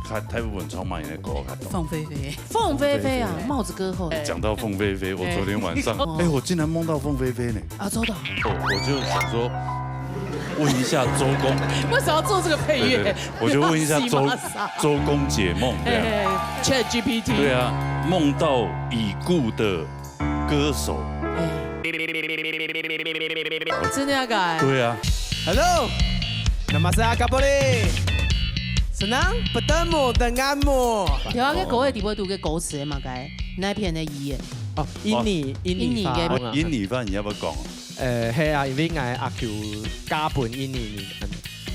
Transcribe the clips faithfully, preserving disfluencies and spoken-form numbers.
大，大部分唱麼人个歌較多？凤飛飛。凤飛飛啊，鳳飛飛。帽子歌后。講到鳳飛飛，我昨天晚上，哎，我竟然夢到鳳飛飛呢。啊，真的啊？我，我就想說，問一下周公。為什麼要做這個配樂？對，對，對，我就問一下周，周公解夢，這樣。嘿嘿，ChatGPT。對啊，夢到已故的歌手。哎。真的要改？對啊。Hello，nama saya Kapolri. Senang bertemu denganmu. 頭下个歌个底背讀个歌詞嘛，該哪片个語言？哦，印尼，印尼話。印尼个。印尼話你要不要講？呃，係啊，因為𠊎阿舅嫁分印尼人。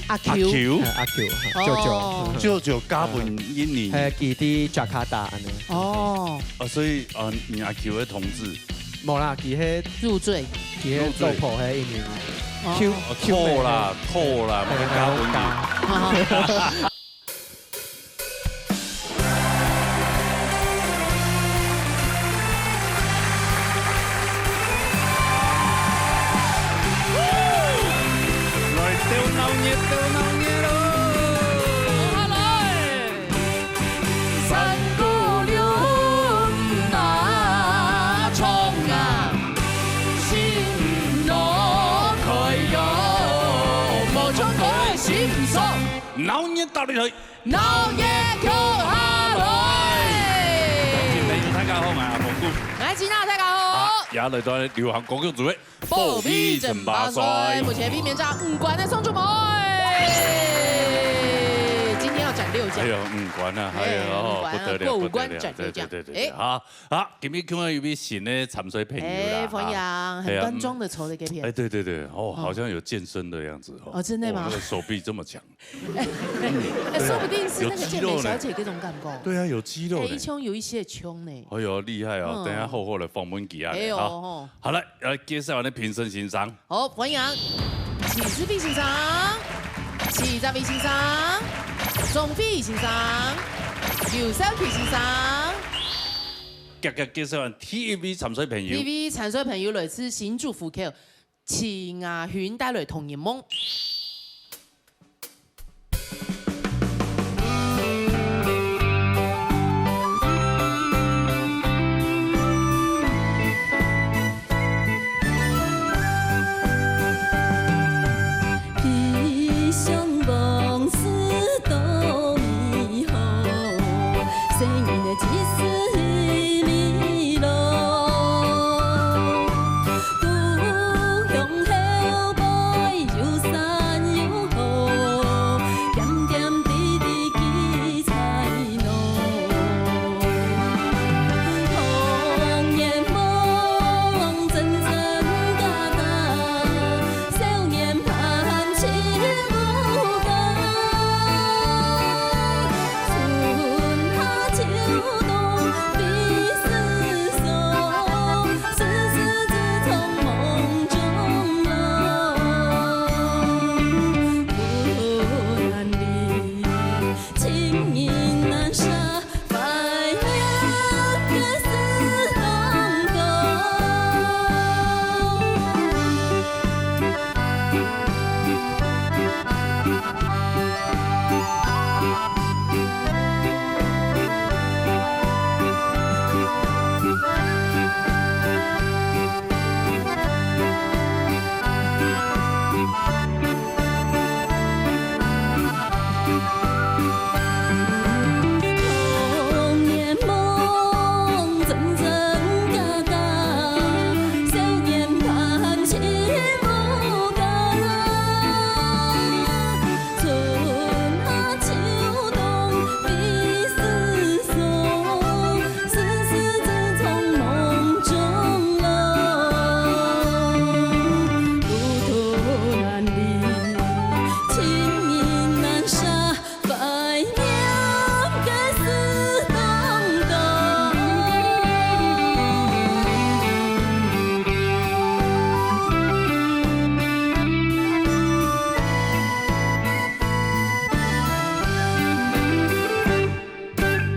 阿舅？阿舅？呃，阿舅，舅舅。哦。舅舅嫁分印尼人。係，佢在Jakarta恁呢。哦。啊，所以，啊，你阿舅个同志 無啦，佢係入贅。佢係老婆係印尼人。哦。舅，哦，舅姆係。討啦，討啦，毋好嫁分佢。好，好。來，鬥鬧熱，鬥鬧熱囉！好，好，來。 鬧熱打你去。鬧熱共下來。鄉親朋友，大家好，𠊎阿峰哥。𠊎吉娜，大家好。啊，也來到流行歌曲組的 保衛爭霸賽。目前避免炸五關的送出門。今天要斬六將。哎呦，五關啊，哎呦，哎，五關啊，不得了，過五關斬六將。不得了，對，對，對，對，哎。好，好，今日看到有位新的參賽朋友啦，哎，歡迎，啊，很端莊的坐在這片。哎，對，對，對，哦，好像有健身的樣子，哦。哦，真的嗎？哦，那個手臂這麼強。 哎，哎，說不定是那個健美小姐這種感覺。有肌肉呢。對啊，有肌肉呢。哎，一胸有一些胸呢。哎呦，厲害哦！嗯。等一下好好來訪問佢啊。哎呦，好。吼。好，來，來介紹𠊎等評審先生。好，歡迎。徐志飛先生，徐志飛先生，鍾飛先生，劉少奇先生。介，介，介紹𠊎等第一位參賽朋友。第一位參賽朋友來自新竹湖口， 徐雅雲帶來《童年夢》。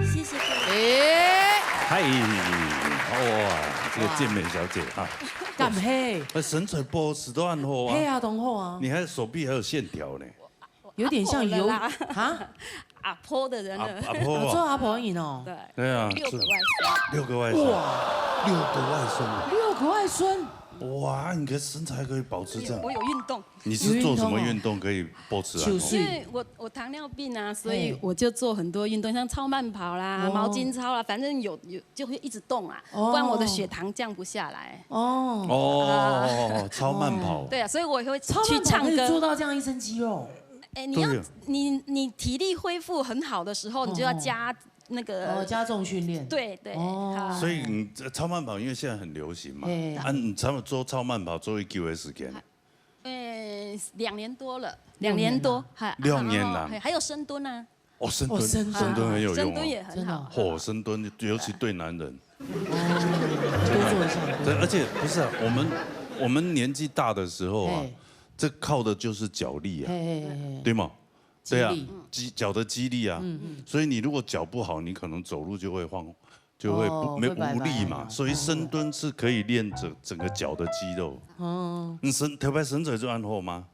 謝謝各位。哎。嗨，哇，這個健美小姐啊。敢係？那身材保持都很好啊。係啊，當好啊。你還手臂還有線條呢。有點像游，好了啦。啊？阿婆的人了。阿，阿婆啊。哦，做阿婆个人哦。对。对啊，六个外孙。六个外孙。哇。六个外孙。六个外孙。哇，你的身材可以保持这样。我有运动。你是做什么运动可以保持啊？因为我，我糖尿病啊，所以我就做很多运动，像超慢跑啦、哦。毛巾操啦，反正有，有，就会一直动啊，哦。不然我的血糖降不下来。哦。哦，啊。超慢跑。对啊，所以我会去唱歌。超慢跑可以做到这样一身肌肉。哎，你要，对啊。你，你体力恢复很好的时候，你就要加那个，哦，加重训练。对，对，哦。啊。所以你这超慢跑，因为现在很流行嘛，嘿。啊，你超，做超慢跑做一久的时间？呃，两年多了，两年多，两年了。还，两年了。然后，嘿，还有深蹲啊。哦，深蹲，哦，深蹲。深蹲很有用哦。深蹲也很好。真的哦。哦，深蹲，尤其对男人。哦，多做一下。对，而且不是啊，我们，我们年纪大的时候啊，嘿。这靠的就是脚力啊，嘿，嘿，嘿，嘿。对吗？对啊，肌力。肌，脚的肌力啊。嗯，嗯。所以你如果脚不好，你可能走路就会晃，就会不，哦，没，会摆摆。无力嘛。所以深蹲是可以练整，整个脚的肌肉。哦。你身，特别身材就很好吗？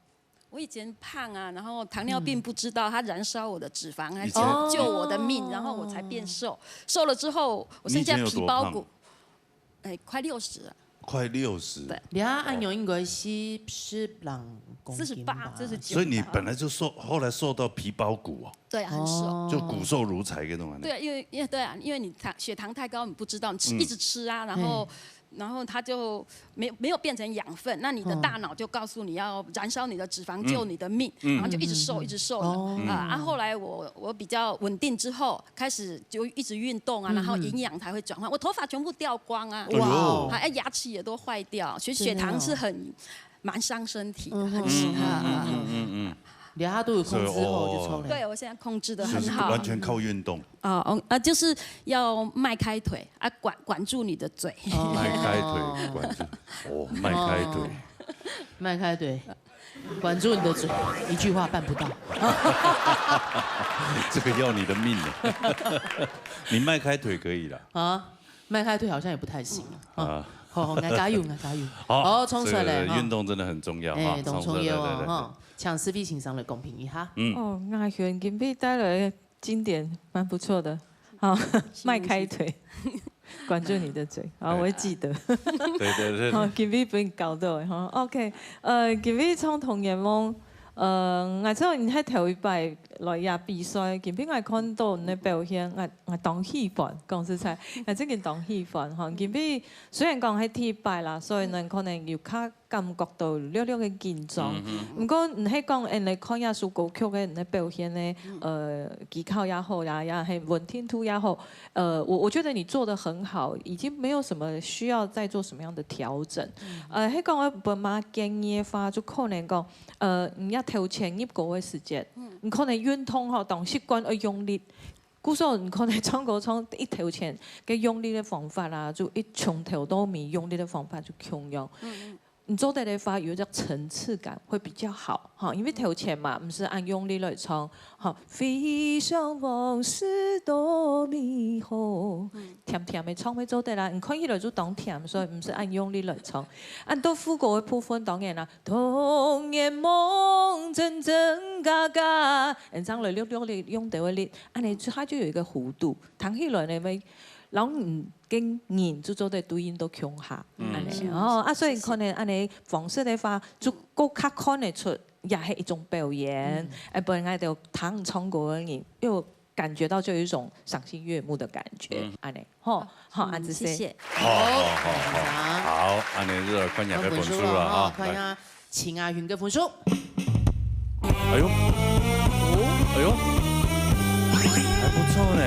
我以前胖啊，然后糖尿病不知道，它燃烧我的脂肪，还以前救我的命，哦。然后我才变瘦。瘦了之后，我剩下皮包骨。你以前有多胖？哎，快六十了。快六十。对。你看恁样应该四十零公斤吧？四十八，四十九。所以你本来就瘦，后来瘦到皮包骨哦。对啊，很瘦。哦。就骨瘦如柴那种啊。对，因为，因为，对啊，因为你糖，血糖太高，你不知道，你吃，嗯。一直吃啊，然后，嗯。然后它就没有，没有变成养分，那你的大脑就告诉你要燃烧你的脂肪，嗯。救你的命，嗯。然后就一直瘦，嗯。一直瘦了。哦。啊，啊，后来我，我比较稳定之后，开始就一直运动啊，嗯，然后营养才会转换，嗯。我头发全部掉光啊。哎呦。哇哦。还，哎，牙齿也都坏掉，其实血糖是很，真的哦。蛮伤身体的，嗯哼。很伤，嗯，嗯，啊，啊，啊。嗯，嗯，嗯，嗯。你看他都有控制好，所以，哦。就出来。对，我现在控制得很好。就是完全靠运动。哦，哦，啊，就是要迈开腿，啊，管，管住你的嘴。哦。迈开腿，管住。哦，迈开腿。哦。迈开腿，管住你的嘴，一句话办不到。这个要你的命啊。你迈开腿可以了。啊，迈开腿好像也不太行啊。啊。好，好，𠊎加油，𠊎加油。好，好，衝出來，这个运动真的很重要哈，哎，當重要哦，冲出来，对，对，对。哈。請思菲先生來公平一下。嗯。哦，𠊎選今晡日帶來的经典，蛮不错的。好，迈开腿，管住你的嘴。好，对。我会记得。对，对，对。好，今晡日分你搞到的哈。OK，呃，今晡日唱《童年梦》，呃，𠊎知道你係头一擺來這比賽，今晡日𠊎看到你个表現，𠊎，𠊎當喜歡，講實在，𠊎真个當喜歡哈。今晡日雖然講係第一擺啦，所以呢，可能有較 感覺到略略个緊張。嗯哼。毋過，你係講，𫣆來看這首歌曲个你个表現呢，嗯。呃，技巧也好呀，也係穩定度也好，呃，我，我覺得你做得很好，已經沒有什麼需要再做什麼樣的調整。嗯。呃，係講我分嘛建議个話，就可能講，呃，你這頭前入歌个時節，嗯。你可能運動吼，當習慣愛用力， 故所你可能唱歌唱一頭前，个用力个方法啦，就一從頭到尾用力个方法就共樣。嗯，嗯。你做得个話，有一種層次感會比較好，哈，因為頭前嘛，毋使恁用力來唱，哈，飛向往事多美好。嗯。甜甜个唱會做得啦，你看起來就當甜，所以毋使恁用力來唱。恁到副歌个部分，當然啦，童年夢真真假假，恁樣來略略个用到个力， 恁樣就，它就有一個弧度，聽起來呢，會，然後你跟人就做得對應到共下，嗯。恁樣。是，哦，啊，是，所以可能恁樣方式个話，就更加看得出，也係一種表演。嗯。哎，本來就聽唱歌个人，又感覺到就有一種賞心悅目的感覺，嗯。恁樣，吼，好，嗯，恁樣。謝謝。好，好，好，好。好，恁樣就來看一下該分數了哈，分數了哈，看一下。來。 秦阿雲个分數。哎喲，哎喲，還不錯呢。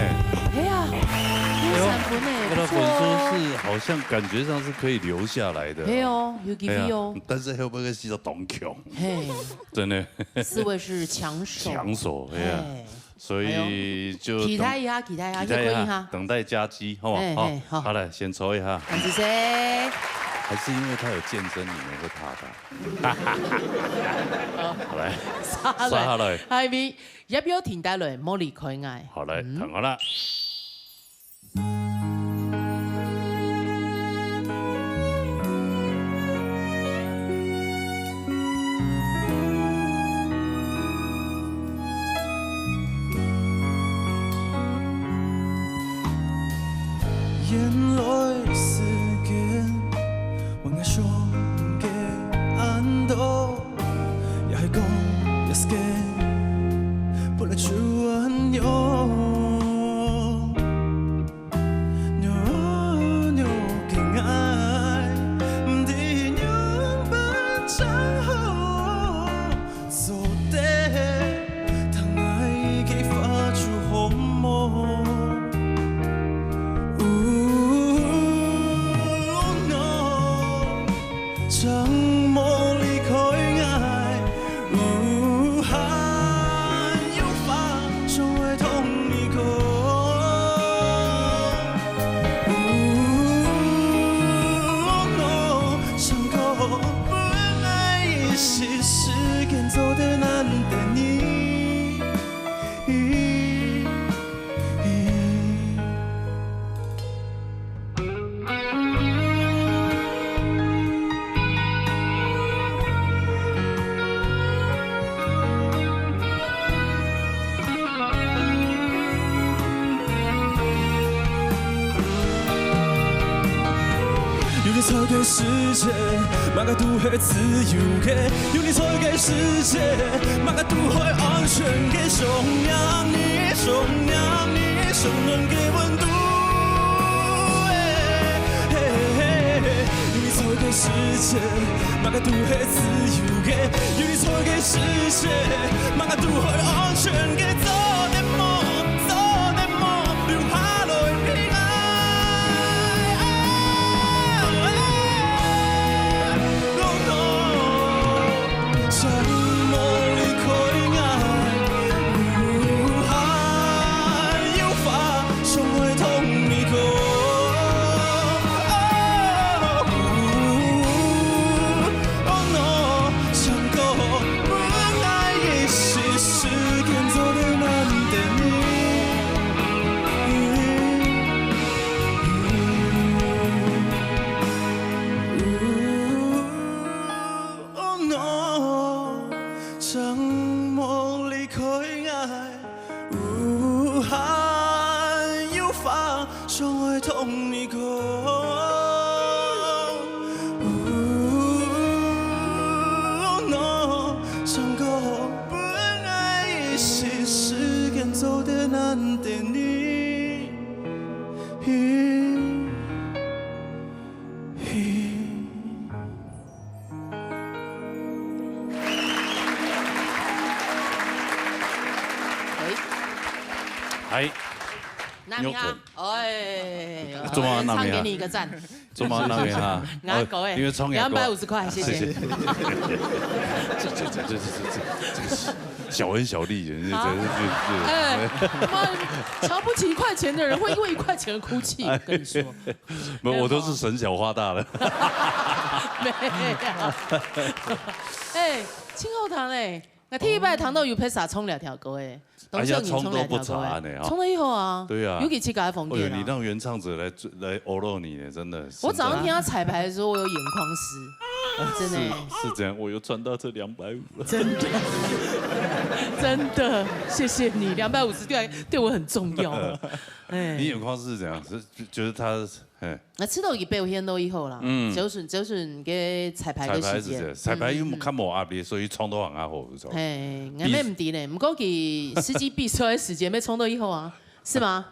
哎呀，哎喲，有三分呢，這個分數是好像感覺上是可以留下來的。不錯哦。哎喲，有機會哦。哎呀，但是後背个係當強。嘿。真的。四位是強手。強手，哎呀。嘿。 所以就等，哎喲，期待一下，期待一下，期待一下，結果一下。等待佳績，好不好？哎，好。哎，好。好，來，先抽一下。感謝。還是因為他有健身，你們會怕他。好，來，刷下來。刷下來。下面，一秒停下來，莫離開𠊎。好，來，嗯。聽好了。原來時間，換𠊎想个恁多，也係講，也係講，本來就恁樣。 弱弱个𠊎，毋知仰般正好，做得聽𠊎个話就好無？哦，no。 正無離開𠊎，有閒有話想愛同你講。哦，no，唱歌分𠊎一息時間，做得難得你。 有你在个世界，麼个都係自由个。有你在个世界，麼个都係安全个。想念你，想念你，想念个溫度。嘿，嘿，嘿，嘿。有你在个世界，麼个都係自由个。有你在个世界，麼个都係安全个。做得無，做得無，留下來平安。 Oh no，正無離開𠊎，有閒有話想愛同你講。Oh no，唱歌分𠊎一息時間，做得難得你。 哎，嗨，那你好，哎，怎么那么好？唱给你一个赞。怎么那么好？我要搞哎，哦，因为唱也够。两百五十块，谢谢。谢谢。这这这这这这这个小恩小利，这这这这。哎，妈，瞧不起一块钱的人会因为一块钱而哭泣，我跟你说。 没有，我都是省小花大了。没有。哎，真好聽嘞！𠊎第一擺聽到有別儕唱這條歌誒，當少人唱這條歌誒，哎呀，唱到不錯呢，哦。唱到以後啊，對啊。尤其自家个風格啊。哎喲，你讓原唱者來來 follow 你呢，真的。我早上聽他彩排的時候，我有眼眶濕，真的。是，是這樣，我又賺到這兩百五了。真的，真的，謝謝你，兩百五十對對我很重要。哎。你眼眶是怎樣？是，就是他 嘿。𠊎知道佢表現到以後啦，嗯。就係就係个彩排个時間。彩排時間，彩排又較無壓力，所以唱到還較好，你知道嗎？嘿，𠊎也毋知呢，毋過佢實際比賽个時間愛唱到以後啊，是嗎？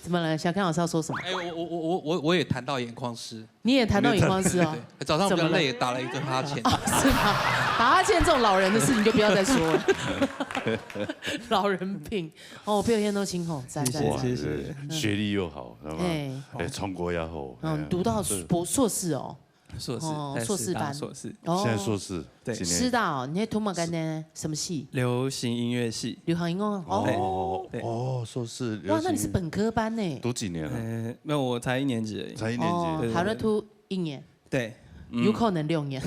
怎麼了？小康老師要說什麼？哎，我我我我我我也彈到眼眶濕。你也彈到眼眶濕哦？對，對，對，早上比較累，怎麼了？打了一個哈欠。哦，是嗎？打哈欠這種老人的事情就不要再說了。老人病。 哦，表現都真好，讚，讚，讚。哇，謝謝，謝謝。學歷又好，是吧？哎。哎，唱歌也好，嗯，哎呀，讀到博，是。碩士哦。碩士，哦，在師大碩士。碩士班。哦。現在碩士，對。今年。師大哦，你在讀麼个呢？什麼系？流行音樂系。流行音樂，哦。哦，對。哦，碩士，哇，那你是本科班呢。流行音樂。讀幾年了？呃，沒有，我才一年級而已。才一年級。哦，對，對，對。還要讀一年。 對。嗯。有可能六年，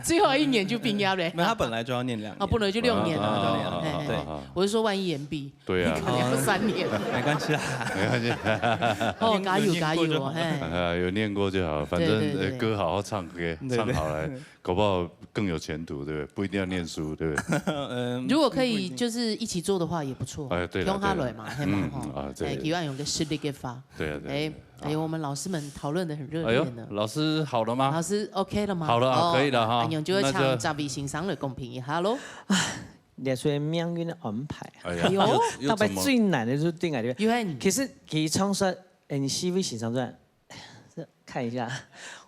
最後一年就畢業了。沒有，他本來就要念兩年。哦，本來就六年了。啊，對，對，對。我是說萬一延畢，對啊。可能要三年。沒關係啦。沒關係。哦，加油，加油，嘿。啊，有念過就好，反正，對，對，對。呃，歌好好唱歌，對，對。唱好來，搞不好更有前途，對不對？不一定要念書，對不對？嗯，如果可以，不一定。就是一起做的話也不錯。哎，對了，共下來嘛，對了。嘿嘛，嗯，吼。啊，對。哎，希望有個實力个發。對啊，對啊，哎，對啊。哎呦，我们老师们讨论得很热烈呢。哎呦，老师好了吗？老师OK了吗？好了啊，哦，可以了哈。恁樣就愛請，那就，這位先生來公平一下咯。這算命運的安排。哎呀，哎呦，又，又怎麼？大概最難的就是對𠊎這邊。有很，其實，其實創作，嗯，四位先生算，看一下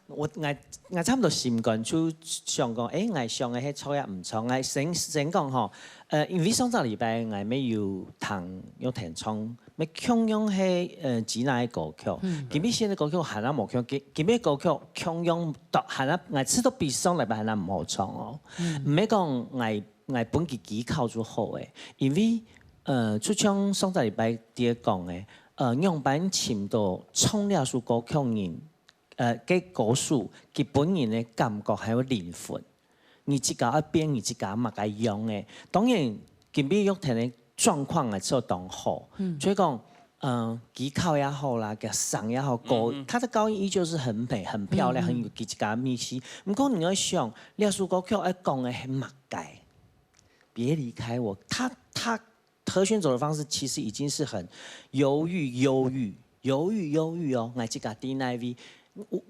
，𠊎，𠊎，𠊎差不多心肝就想講，誒，𠊎想个係著也毋著，𠊎先，先講吼，呃，因為上隻禮拜𠊎乜有聽，有聽唱 乜共樣係，呃，吉娜个歌曲。嗯。今晡日選个歌曲還較無共樣，今，今晡日歌曲共樣都還較，𠊎試著比上禮拜還較毋好唱哦。嗯。毋係講𠊎，𠊎分佢技巧就好誒，因為，呃，就像上隻禮拜在講个，呃，仰般尋到唱這首歌曲人，呃，个歌手，佢本人个感覺還有靈魂。 你自家愛變你自家嘛个樣誒。當然，今晡日玉田个狀況也做當好，嗯。所以講，呃，技巧也好啦，佢聲也好，高，嗯，嗯。他的高音依舊是很美、很漂亮、嗯，嗯。很有佢自家个味緒。毋過你愛想，這首歌曲愛講个係麼个？別離開我，他，他 和弦走的方式其實已經是很憂鬱、憂鬱、憂鬱、憂鬱哦。𠊎自家在哪位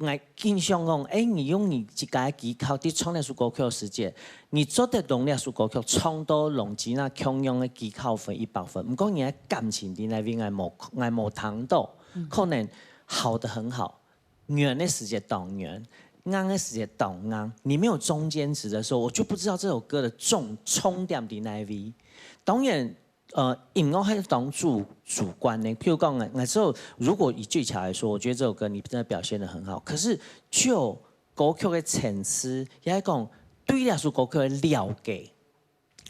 ，𠊎印象講，誒，你用你自家个技巧去唱這首歌曲个時節，你做得用這首歌曲唱到用吉娜共樣个技巧分一百分。毋過你个感情在哪位，𠊎無，𠊎無聽到，嗯。可能好得很好， 軟个時節當軟，硬个時節當硬，你沒有中間值的時候，我就不知道這首歌的重，重點在哪位。當然，呃，音樂係當主，主觀的。譬如講，呃，那時候如果以技巧來說，我覺得這首歌你真的表現得很好。可是就歌曲个層次，也係講對這首歌曲个了解，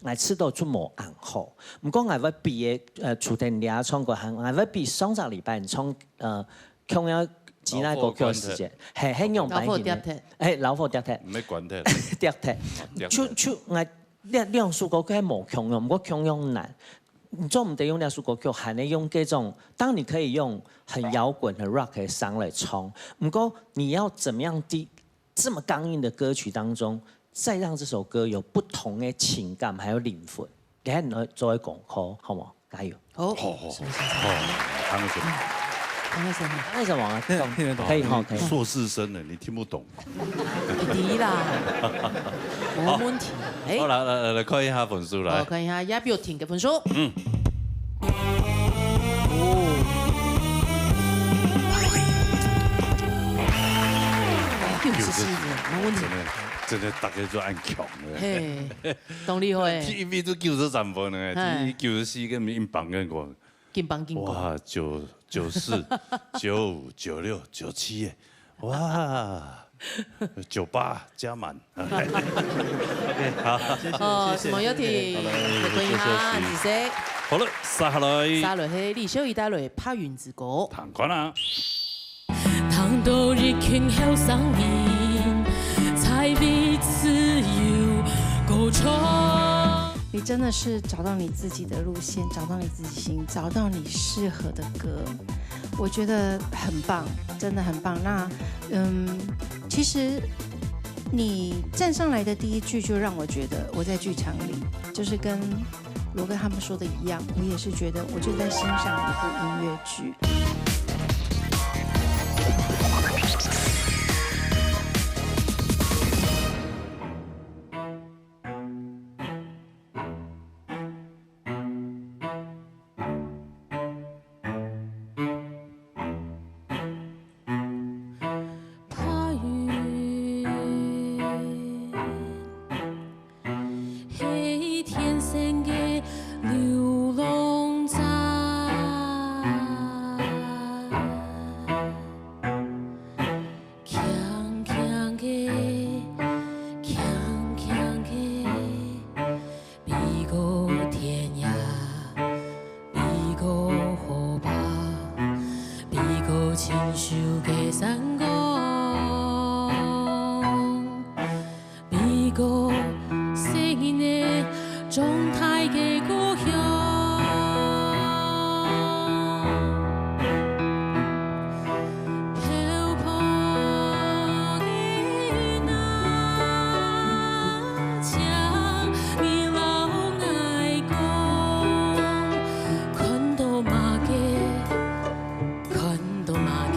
𠊎試著就無恁好。毋過𠊎會比个，呃，除忒你啊唱歌，還，𠊎會比上隻禮拜你唱，呃，共樣吉娜歌曲个時節，係，係仰般形个？老火跌忒。係，老火跌忒。毋係關忒。跌忒。哦，跌忒。就，就𠊎兩，兩首歌曲無共樣，毋過共樣難。你做毋得用兩首歌曲，還係用這種，當然你可以用很搖滾、很rock个聲來唱，毋過你要怎麼樣的 這麼剛硬的歌曲當中，再讓這首歌有不同的情感，還有靈魂。你看你做一个功課，好無？加油！好，好，好，是不是？好，唐先生，唐先生，唐先生啊，聽得懂，可以哈，可以。你碩士生了，你聽不懂。你啦，無問題。哎，好，來，來，來，來看一下分數，來。好，看一下葉玉田个分數。嗯。 哦，六十四分，無問題。真的，真的大家都恁強的。嘿，當厲害。第一位都九十三分呢，嘿。第一九十四个硬挷硬挷。緊挷緊挷。哇，九，九四、九五、九六、九七耶，哇！ 九八加滿。OK，好。謝謝，哦，謝謝，什麼有請？謝謝。好了，來看一下，謝謝。仔細。好了，接下來。接下來係李秀儀帶來《白雲之歌》。聽看啊。聽到一群後生人在為自由歌唱。你真的是找到你自己的路线，找到你自己心，找到你适合的歌，我觉得很棒，真的很棒。那，嗯，其实你站上来的第一句就让我觉得我在剧场里，就是跟罗哥他们说的一样，我也是觉得我就在欣赏一部音乐剧。白云，係天生个流浪者，轻轻个，轻轻个。 飞过天涯，飞过河北，飞过清秀个山崗，飞过细人仔长大个故乡。漂泊个人啊，请 你摎𠊎講，看到麼个，看到麼个，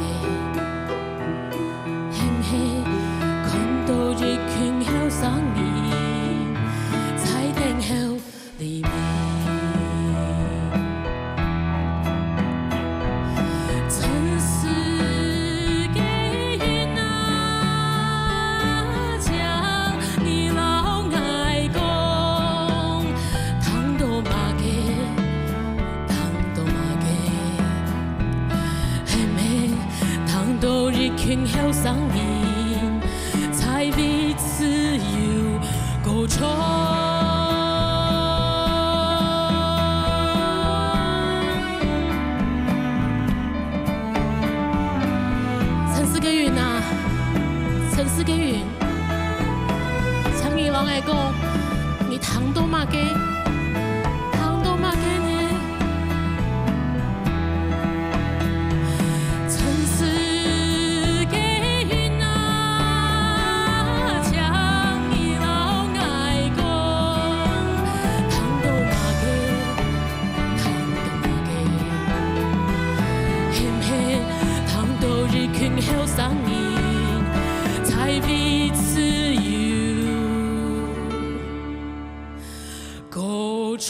群后生人，在为自由歌唱。陈思耕云啊，陈思耕云，像你摎𠊎講，你聽到麼个？聽到麼个呢？ 陈思耕云啊，請你摎𠊎講，聽到麼个？聽到麼个？係毋係聽到一群後生人在為自由 歌唱。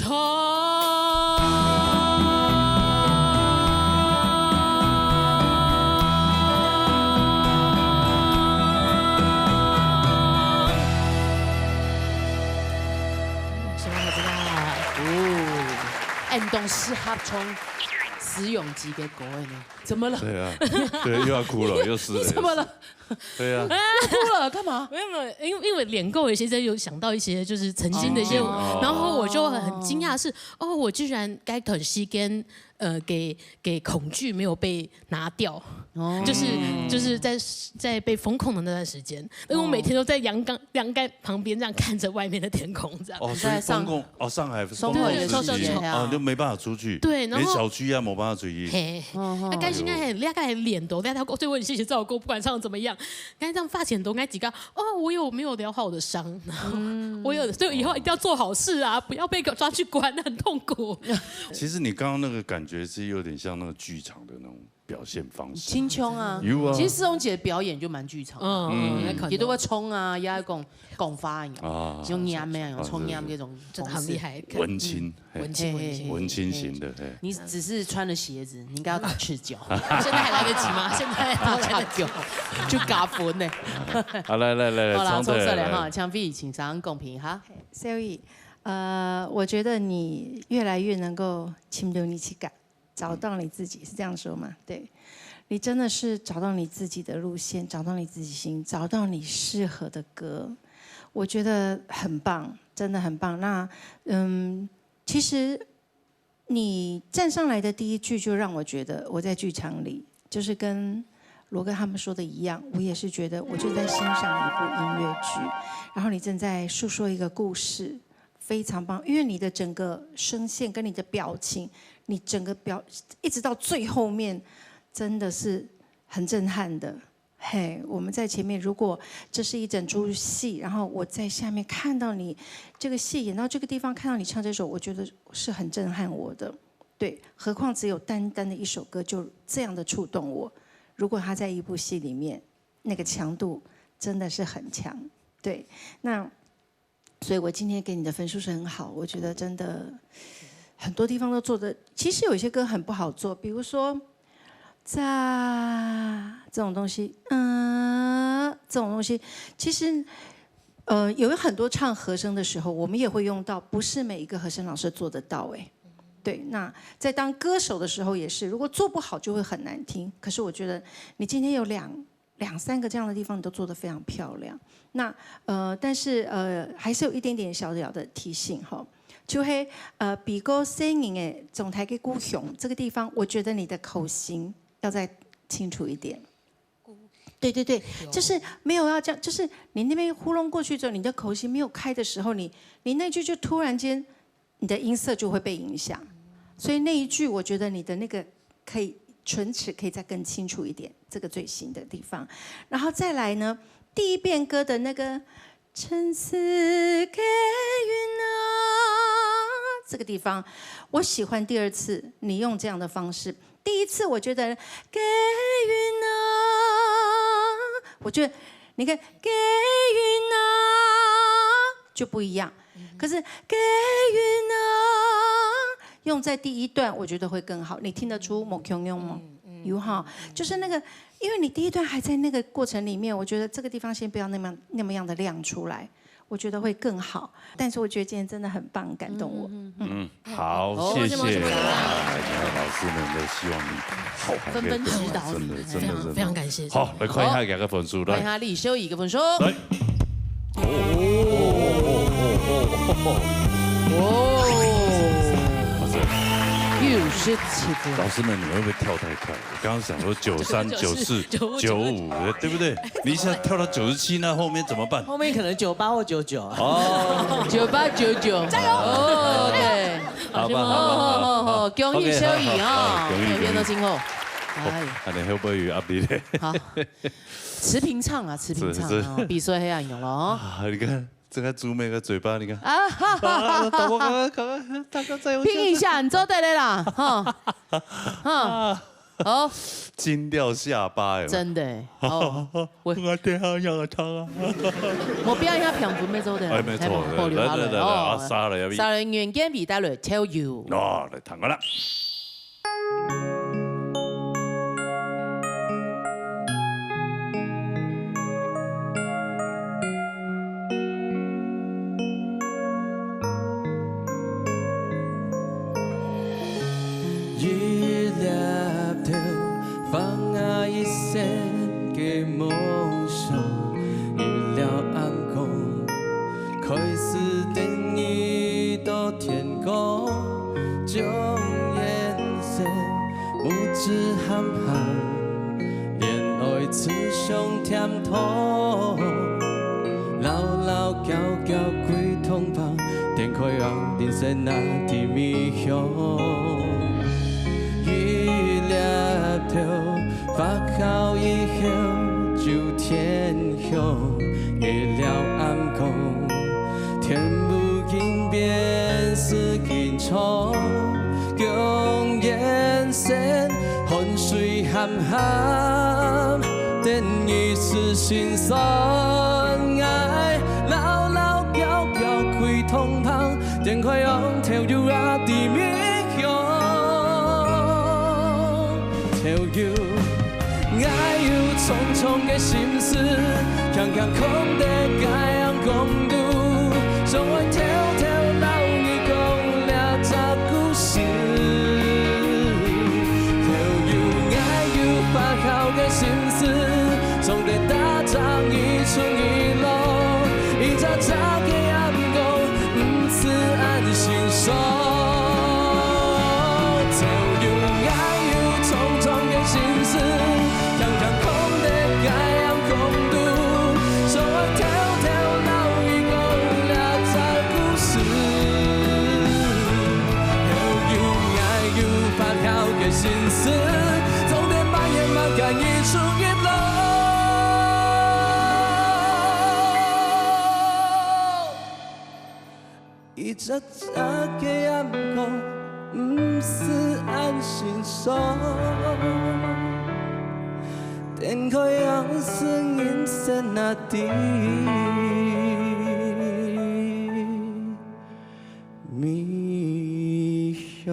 什么我知道啊？哦，恁當適合唱思洋子个歌个呢。怎麼了？對啊，對，又要哭了，又是了，你怎麼了？又是。對啊。哭了幹嘛？没有没有，因为因为練歌的时候有想到一些就是曾经的一些，哦，哦。然后我就很惊讶是，哦，我居然該段时间，呃，给给恐惧没有被拿掉，哦。就是就是在在被封控的那段时间，因为我每天都在栏杆栏杆旁边这样看着外面的天空这样。哦，所以封控，哦，上海封控的时期，对，对，对，对，对，哦，就没办法出去，对，然后连小区也没办法出去。嘿，哦，哦。那该现在很厉害，很脸都，但他对我很谢谢照顾，不管唱得怎么样， 该这样发现都该几个哦，我有没有疗好我的伤？然后我有，所以以后一定要做好事啊，不要被抓去关，很痛苦。其实你刚刚那个感觉是有点像那个剧场的那种表现方式。青春啊，有啊。其实思洋姐的表演就蛮剧场的，嗯，嗯。也可能。佢都會衝啊，也講講話一樣，啊，用念的啊，啊，衝念那種，是，是。真的很厲害。文青，嘿。文青，嘿，嘿，嘿，文青型的，嘿。你只是穿了鞋子，你應該要打赤腳。现在还来得及吗？现在还来得及。打赤腳，就加分呢。好，來，來，來，來，好啦，重頭來，重頭來哈，請菲兒先生公平哈。Sorry，呃，我觉得你越来越能够尋到你自家，找到你自己，是这样说吗？对，你真的是找到你自己的路线，找到你自己心，找到你适合的歌，我觉得很棒，真的很棒。那，嗯，其实你站上来的第一句就让我觉得我在剧场里，就是跟罗哥他们说的一样，我也是觉得我就在欣赏一部音乐剧，然后你正在诉说一个故事，非常棒，因为你的整个声线跟你的表情，你整个表，一直到最后面，真的是很震撼的。嘿，我们在前面，如果这是一整出戏，然后我在下面看到你这个戏演到这个地方，看到你唱这首，我觉得是很震撼我的。对，何况只有单单的一首歌就这样的触动我。如果他在一部戏里面，那个强度真的是很强。对，那所以我今天给你的分数是很好，我觉得真的很多地方都做的，其实有一些歌很不好做，比如说，咋这种东西，嗯，这种东西，其实，呃，有很多唱和声的时候，我们也会用到，不是每一个和声老师做得到、欸。对，那在当歌手的时候也是，如果做不好就会很难听。可是我觉得你今天有两两三个这样的地方你都做得非常漂亮。那呃，但是呃，还是有一点点小小的提醒哈，就会呃，比歌声音的总台给鼓雄这个地方，我觉得你的口型要再清楚一点。对对对，就是没有要这样，就是你那边喉咙过去之后，你的口型没有开的时候，你你那句就突然间你的音色就会被影响。所以那一句，我觉得你的那个可以唇齿可以再更清楚一点，这个最新的地方。然后再来呢，第一遍歌的那个陈思耕云啊，这个地方，我喜欢第二次你用这样的方式。第一次我觉得耕云啊，我觉得你看耕云啊就不一样。 可是耕云啊，用在第一段，我觉得会更好。你听得出某 kyung 用吗？有哈，就是那个，因为你第一段还在那个过程里面，我觉得这个地方先不要那么那么样的亮出来。我觉得会更好。但是我觉得今天真的很棒，感动我。嗯，好，谢谢。好，谢谢。哎，你看老师们都希望你好好地纷纷指导真的，你，真的，非常真的。非常感谢。好，来看一下两个分数，来。看一下李修一个分数。来。哦，哇塞，九十七分。老师们，你们会不会跳太快？我刚刚想说九三、九四、九五九五，对不对？你一下跳到九十七，那后面怎么办？后面可能九八或九九啊。哦，九八九九，加油！哦，对，好吧，好好吧，好好好，恭喜 OK，小雨啊，好好恭喜每天都辛苦。哎，那你会不会有压力嘞？好，持平唱啊，持平唱啊，是是比赛黑暗有了哦。啊，你看这个猪妹的嘴巴，你看啊哈哈哈啊，哈哈！我刚刚刚刚大家在用拼一下，你做得了啦，哈，哈，好，惊掉下巴哎，真的欸，哦，我我等下要他啊，我不要一下平分没做得了，哎，没错，好，保留好了来来来来，啊，哦。杀了要不杀人员跟比带了跳油。哦，来谈过了。 一粒豆，發芽一生个夢想，一了暗光，開始等你到天光，將眼神目珠含含，戀愛只想甜糖，老老嬌嬌歸痛房。 天開朗，人生那地味香。一粒豆，發酵以後就天香，月亮暗光，天無緊變，時緊長，用眼神，汗水含含，等於是心酸。愛老老嬌嬌歸痛房， 天開朗，豆油啊，地味香。豆油，𠊎有重重个心事，強強囥在該暗光肚，想愛偷偷摎你講這隻故事。豆油，𠊎有發酵个心事，總得打仗一出一落，一隻隻个暗光。 毋使恁心酸。豆油，𠊎有重重个心事，強強囥在該暗光肚，想愛偷偷摎你講這隻故事。豆油，𠊎有發酵个心事，總得滿月滿該一出一落。 一隻隻个暗光，毋使恁心酸。天開朗，人生那地味香。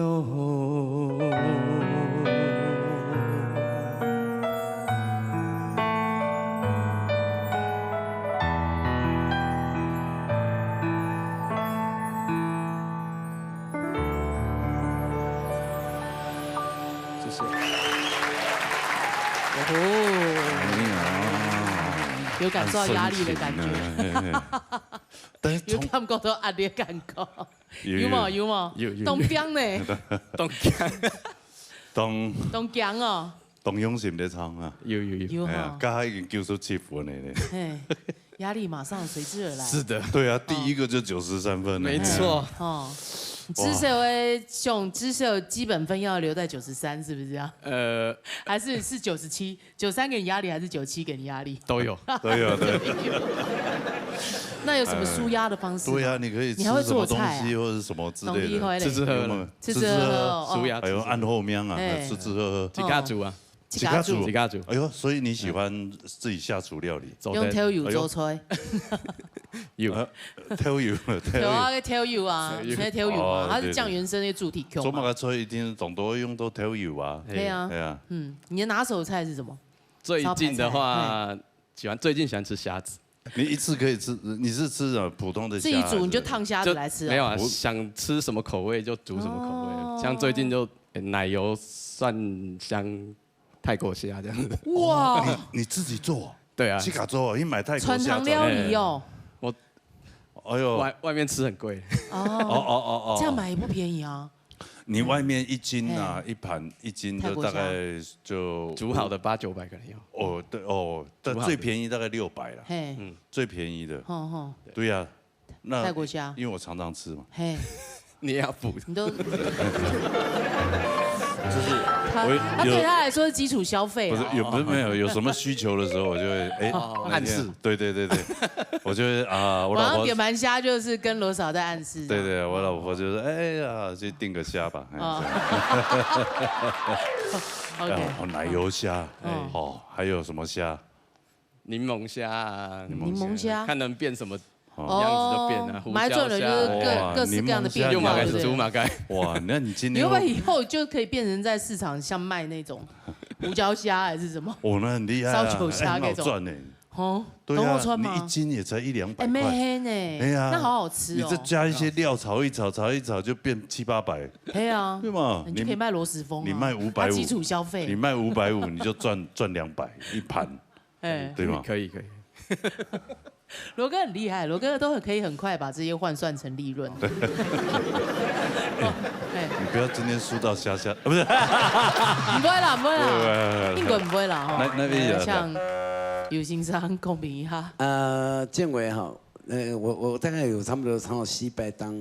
谢谢。哦，有感受到压力的感觉。觉。但是从有感覺到壓力的感覺，有有無？有無？有有當驚呢，當驚。當當驚哦。當用心的唱啊，有有有。有哎呀，哈，剛才已經九十七分了呢。嘿，壓力馬上隨之而來。是的，對啊，第一個就九十三分了。沒錯。哦，至少誒，像至少基本分要留在九十三，是不是啊？呃，還是是九十七？九三給你壓力，還是九七給你壓力？都有。對啊，對。那有什麼舒壓的方式嗎？對啊，你可以吃你還會什麼東做菜啊西或者是什麼之類的。當厲害嘞吃吃喝喝有沒有啦，吃吃喝喝哦還有按後面啊，舒壓吃吃喝喝。嘿自家煮啊，自家煮自家煮自家煮。哎呦，所以你喜歡自己下廚料理？做用豆油做菜，有。呃，豆油，豆油。有啊，豆油啊，豆油現在豆油哦嘛，它是對對醬園生的主題曲嘛。做麼个菜一定總都會用到豆油啊。對啊對，啊，嗯，你的拿手菜是什麼？最近的話，喜歡最近喜歡吃蝦子。你一次可以吃，你是吃啊普通的虾自己煮你就还是烫虾子来吃啊。没有啊，想吃什么口味就煮什么口味。哦像最近就呃奶油蒜香泰国虾这样子。哇，你自己做，对啊，自家做，你买泰国传虾做。统料理哦。哎呦，外外面吃很贵。哦哦，哦哦哦，这样买也不便宜啊。你外面一斤啊，一盘一斤就大概就煮好的八九百可能要。哦，对哦，但煮好的最便宜大概六百啦，嘿，最便宜的，吼吼，对呀，那泰国虾因为我常常吃嘛，嘿，你也要补。你都就是他我他对他来说是基础消费啊。不是有不是没有有什么需求的时候，我就会哎哦暗示，对对对对，我就会啊，我晚上老婆点盘虾就是跟罗嫂在暗示这样。对对，我老婆就说哎呀，就订个虾吧，哎哦这样，OK，哦奶油虾嗯哦，还有什么虾？柠檬虾啊，檸檬虾看能变什么哦样子就变啊，哦胡椒买准了就是虾。各哇各式各样的柠檬虾变化，用马对不对？个煮马该。哇，那你今天你会不会以后就可以变成在市场像卖那种胡椒虾还是什么？哦，那很厉害啊，烧酒虾哎很好那种赚呢。哦，对啊，懂我穿吗？你一斤也才一两百哎，没块。黑呢，哎呀，那好好吃哦。你再加一些料炒一炒，炒一炒就变七八百，对啊，对吗？你就可以卖螺蛳粉啊，你卖五百五，它基础消费你，卖五百五，你就赚赚两百一盘，哎，对吗？可以可以。罗哥很厉害，罗哥都很可以很快把这些换算成利润。哦，哎，你不要今天输到虾虾，啊不是，不会啦，不会啦，不会不会不会应该不会啦哈。那那边有像有先生公平一下，呃，建伟哈，呃，我我大概有差不多超过西拜当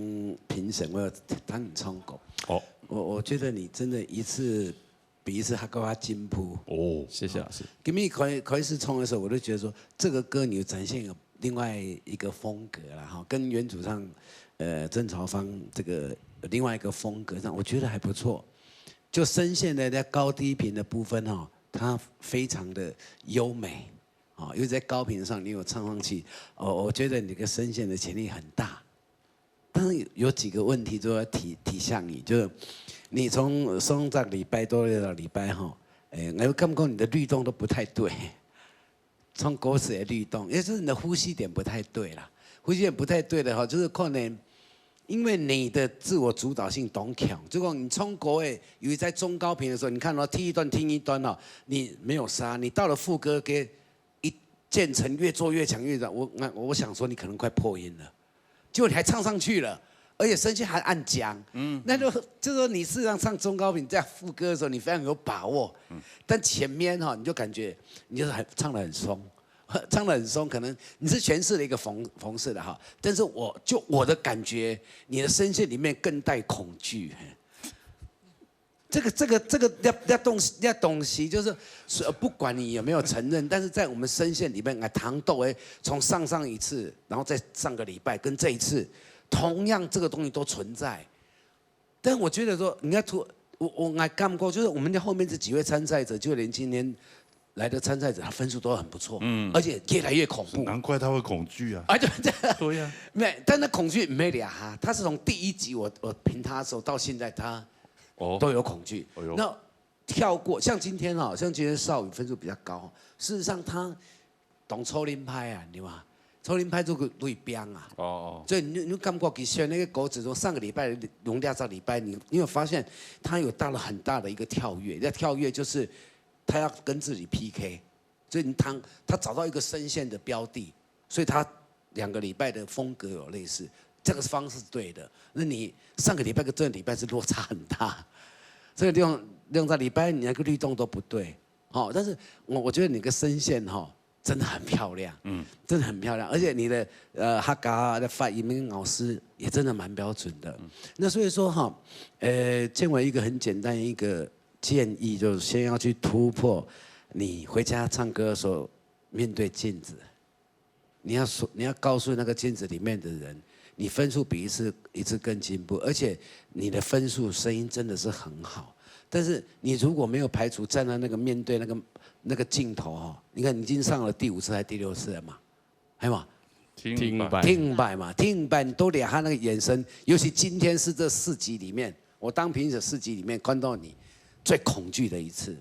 评审，我有当你唱过。哦我我觉得你真的一次比一次还更加进步。哦，谢谢老师。给你开开始唱的时候，我就觉得说这个歌你有展现有另外一个风格啦哈，跟原主唱呃郑朝芳这个另外一个风格上，我觉得还不错。就声线的在高低频的部分哈，它非常的优美啊，尤其在高频上你有唱上去，哦，我觉得你这个声线的潜力很大。但是有几个问题都要提提醒你，就是你从上个礼拜到这个礼拜哈，哎，我感觉你的律动都不太对，唱歌词的律动，也就是你的呼吸点不太对啦，呼吸点不太对的哈，就是可能因为你的自我主导性当强，就讲你唱歌诶，尤其在中高频的时候，你看到第一段、第一段哈，你没有杀，你到了副歌给一渐层越做越强越强，我我我想说你可能快破音了。结果你还唱上去了，而且声线还按讲，嗯，那就就是说你事实上唱中高频在副歌的时候，你非常有把握，嗯，但前面哈你就感觉你就是很唱的很松，唱的很松，可能你是诠释了一个冯冯氏的哈，但是我就我的感觉，你的声线里面更带恐惧，嘿这个这个这个那那东西那东西就是，是呃不管你有没有承认，但是在我们声线里面，啊，糖豆哎，从上上一次，然后在上个礼拜跟这一次，同样这个东西都存在。但我觉得说，你看突我我来干过，就是我们的后面这几位参赛者，就连今天来的参赛者，他分数都很不错，嗯，而且越来越恐怖。难怪他会恐惧啊。啊，对对，对呀，没，但那恐惧没了哈，他是从第一集我我评他的时候到现在，他哦，都有恐惧。哎呦那跳过，像今天哈，像今天少宇分数比较高，事实上他懂抽零拍啊，对吧？抽零拍这个对标啊，哦哦，所以你你感觉其实那个狗子从上个礼拜、龙下上礼拜，你你有发现他有大了很大的一个跳跃，那跳跃就是他要跟自己 P K，所以你当他找到一个声线的标的，所以他两个礼拜的风格有类似，这个方式是对的。那你上个礼拜跟这个礼拜是落差很大，这个地方两个礼拜你那个律动都不对，好，但是我我觉得你个声线哈真的很漂亮，嗯，真的很漂亮，而且你的呃客家的发音跟咬字也真的蛮标准的。那所以说哈，呃，建伟一个很简单一个建议，就是先要去突破你回家唱歌的时候面对镜子。你要说，你要告诉那个镜子里面的人，你分数比一次一次更进步，而且你的分数声音真的是很好。但是你如果没有排除站在那个面对那个那个镜头哈，你看你已经上了第五次还是第六次了嘛，还有嘛，听听吧听吧嘛，听吧，你都连他那个眼神，尤其今天是这四集里面，我当评审四集里面看到你最恐惧的一次。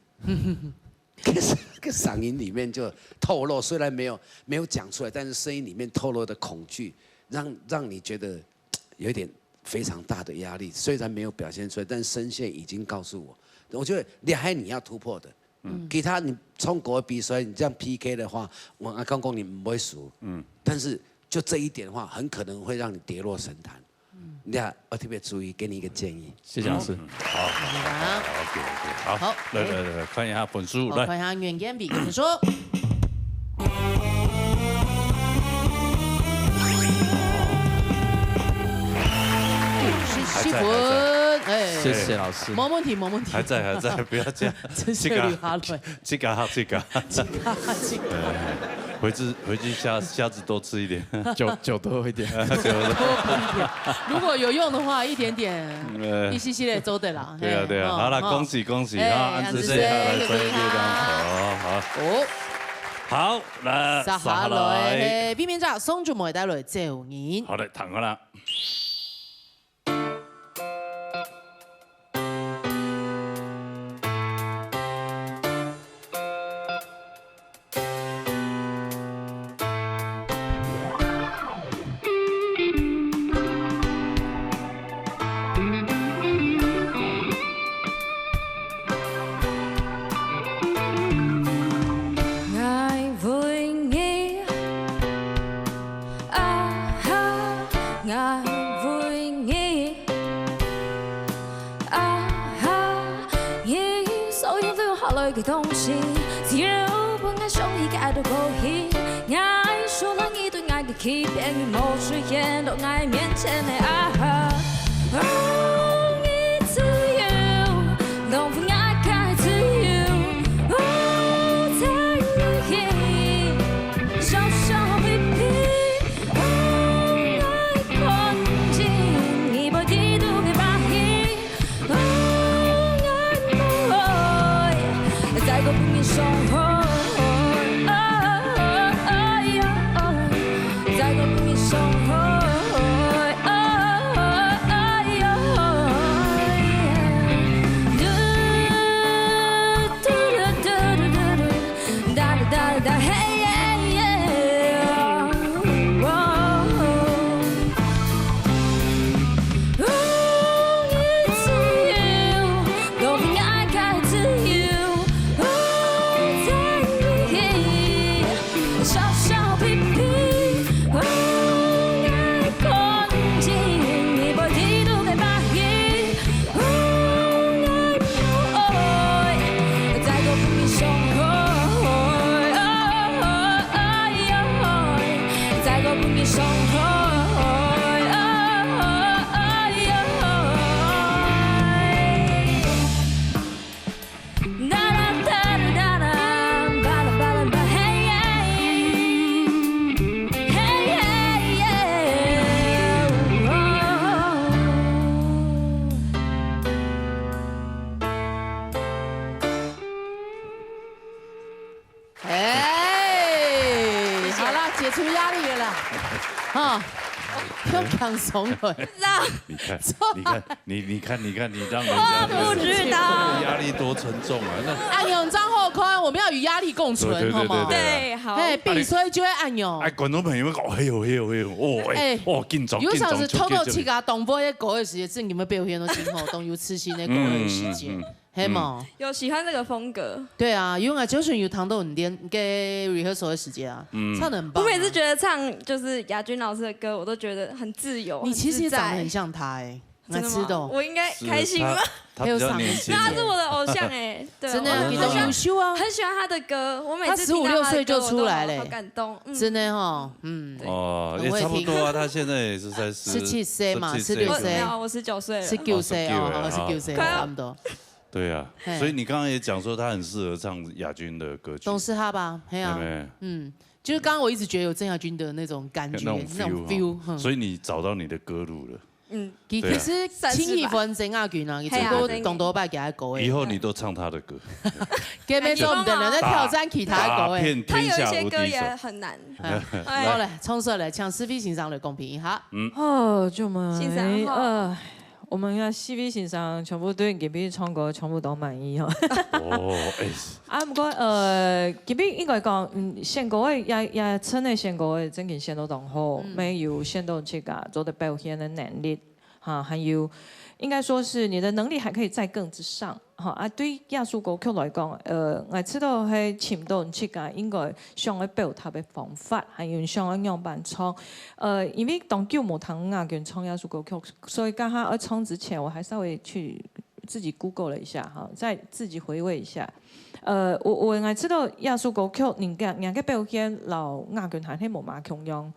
可是个嗓音里面就透露，虽然没有没有讲出来，但是声音里面透露的恐惧，让让你觉得有一点非常大的压力。虽然没有表现出来，但声线已经告诉我，我觉得你还你要突破的。嗯，其他你从国外比赛，你这样 P K 的话，我刚刚讲你不会输，嗯，但是就这一点的话，很可能会让你跌落神坛。你看，我特别注意，给你一个建议。谢谢老师。好，OK OK，好，好，来来来来，看一下分数，来，看一下原件比分数。十七分，哎，谢谢老师，没问题，没问题，还在还在，不要这样，真是流哈泪，这个哈这个，这个哈这个，回去回去虾虾子多吃一点，酒酒多一点，酒多。如果有用的话，一点点，一息息的做得啦。对啊对啊，好了，恭喜恭喜啊，安子生来参与这档，好好。哦，好，来，接下来，避免者宋祖梅带来赵宁。好的，躺好了。 个东西，只有分𠊎想起个都可以。𠊎说了你对𠊎个欺骗，你没出现到𠊎面前的啊。哦，你自由，浪费𠊎个自由。哦，在你，小小屁屁。哦，爱看见你不嫉妒的把戏。 哎，好了，解除压力了啦，哈，用放松了。你看，你看，你你看，你看，你让人家不知道压力多沉重啊！那哎呦，你这样好看，我们要与压力共存，对对对好吗？对对，好，哎，比赛就会按钮。哎，观众朋友们，哦，嘿呦嘿呦嘿呦，哦，哎哎，哦，紧张，有紧张，想是透过紧张自家当播的歌的时间，真的没表现到今后，当有自信的歌的时间，嘿嘛。有喜欢这个风格，对啊，因为就算有谈到你练个 rehearsal 的时间啊，唱的很棒啊。我每次觉得唱就是雅君老师的歌，我都觉得很自由。你其实也自在长得很像他哎，真的吗？蛮吃的。我应该开心吗？他比较年轻很有嗓音他是我的偶像哎，对，真的啊，我你都优秀啊。很喜欢他的歌，我每次他十五六岁就出来嘞听到他的歌我都好好感动。嗯，真的哈，嗯，哦，很会也差不多啊。他现在也是在十七岁嘛，十六岁，没有，我十九岁了。十九岁哦，哦19岁啊十九岁，快要差不多。对啊，嘿所以你刚刚也讲说他很适合唱雅君的歌曲，董事哈吧，嘿啊，对不对？嗯，就是刚刚我一直觉得有郑雅君的那种感觉，那种那种 feel， feel，嗯所以你找到你的歌路了。嗯，其对啊实陈奕迅、郑雅君啊，其实都当多拜给他歌诶。以后你都唱他的歌，根本做不得了，在挑战其他歌诶。打遍他有一天下无敌手些歌也。很难。好嘞，冲出来，请思菲先生来公平一下。哦，就嘛，先生好呃，我們个四位先生全部對今晡日唱歌全部都滿意吼。哦，哎。啊，毋過，呃，今晡日應該講，嗯，選歌个，也，也真个選歌个，真經選到當好，嗯。乜有選到自家做得表現个能力，哈，還有，應該說是你的能力還可以再更之上，哈。啊，對這首歌曲來講，呃，𠊎知道係尋到自家應該想要表達个方法，還有想要仰般唱。呃，因為當久無聽雅君唱這首歌曲， 所以這下要唱之前，我還稍微去自己Google了一下哈，再自己回味一下。呃，我，我應該知道這首歌曲，人家，人家表現摎雅君還係無麼共樣。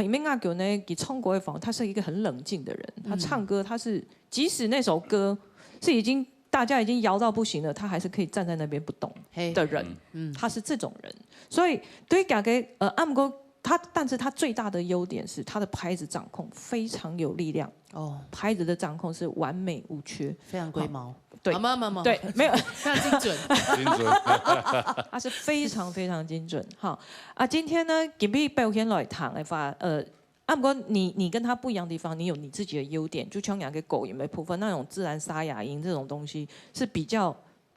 因為雅君呢，佢唱歌个方，他是一個很冷靜的人，他唱歌，他是，即使那首歌是已經，大家已經搖到不行了，他還是可以站在那邊不動的人。嘿。嗯。他是這種人。所以對於這个，呃，啊，毋過他，但是他最大的優點是他的拍子掌控非常有力量。 哦。拍子的掌控是完美無缺。非常龜毛。好，對。啊，沒有，沒有，沒有。對，沒有。非常精準。精準。他是非常非常精準。好，啊，今天呢，今晡日表現來聽个話，呃，啊，毋過你，你跟他不一樣的地方，你有你自己的優點，就像兩个高音的部分，那種自然沙啞音這種東西是比較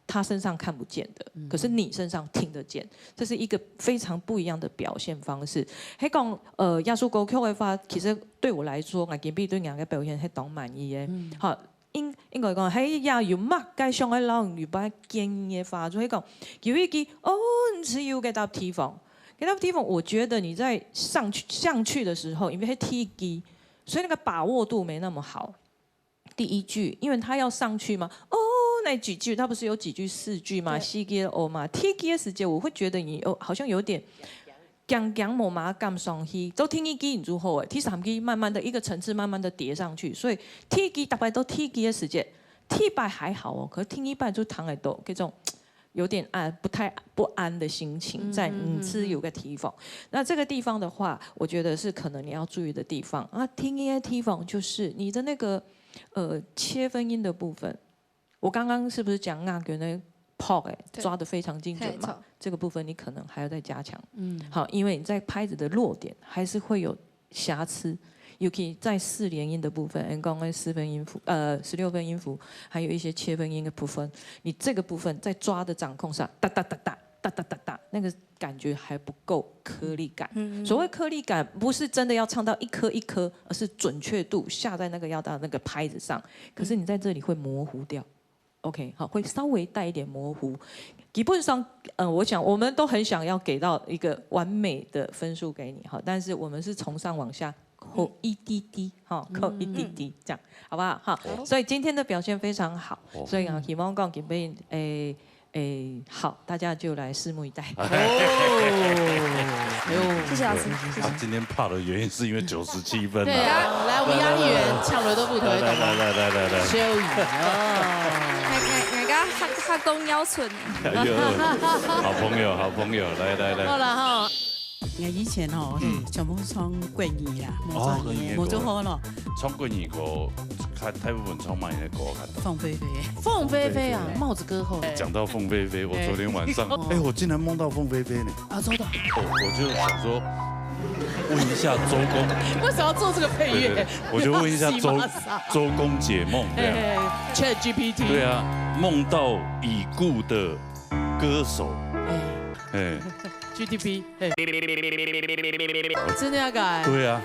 他身上看不見的，嗯。可是你身上聽得見，這是一個非常不一樣的表現方式。係講，呃，這首歌曲个話，其實對我來說，𠊎今晡日對人个表現係當滿意个。嗯。好，應，應該講，係也有麼个想要摎你一般建議个話，就係講，有一句，哦，你只有該搭地方，該搭地方，我覺得你再上去，上去的時候，因為係第一句，所以那個把握度沒那麼好。 第一句，因為他要上去嘛，哦，那幾句，他不是有幾句四句嘛，對。四句哦嘛，第一句个時節，我會覺得你有，好像有點僵僵無麼敢上去，到第二句你就好了，第三句慢慢的一個層次慢慢的疊上去，所以第一句大概到第一句个時節，第一擺還好哦，可是第二擺就聽得到這種 有點安，不太，不安的心情，嗯，在，嗯，嗯，嗯，是有個地方。嗯。那這個地方的話，我覺得是可能你要注意的地方。啊，第二个地方就是你的那個，呃，切分音的部分。我剛剛是不是講雅君个拍，哎，對。抓得非常精準嘛？嘿，著。這個部分你可能還要再加強。嗯。好，因為你在拍子的落點還是會有 瑕疵，尤其在四連音的部分，人講个四分音符，呃，十六分音符，還有一些切分音的部分，你這個部分在抓的掌控上，噠噠噠噠，噠噠噠噠，那個感覺還不夠顆粒感。嗯，嗯，嗯。所謂顆粒感，不是真的要唱到一顆一顆，而是準確度下在那個要到那個拍子上。可是你在這裡會模糊掉。 OK，好，會稍微帶一點模糊。基本上，呃，我想我們都很想要給到一個完美的分數給你，哈，但是我們是從上往下扣一滴滴，哈，扣一滴滴，這樣，好不好？好。所以今天的表現非常好，哦。所以啊，希望講今晡日，誒，誒，好，大家就來拭目以待。哦，哎呦。謝謝老師，謝謝。他今天怕的原因是因為九十七分啊。對啊，來，我們壓力員搶了都不可以，來，來，來，來，來，來。秀儀，哦。𠊎，𠊎，𠊎个客，客工要求呢。哎呦，好朋友，好朋友，來，來，來。好了哈。𠊎以前吼，嗯。全部唱國語啦，哦，無專業，國語歌。無做好咯。唱國語歌，大，大部分唱麼个歌？鳳飛飛。鳳飛飛啊，鳳飛飛。帽子歌后。講到鳳飛飛，我昨天晚上，哎。哎，我竟然夢到鳳飛飛呢。啊，真的。哦，我就想說，問一下周公。為什麼要做這個配樂？對，對，對，我就問一下周，西馬薩。周公解夢，這樣。嘿，嘿，ChatGPT。對啊，夢到已故的歌手。哎。哎。GDP，嘿。真的要改？對啊。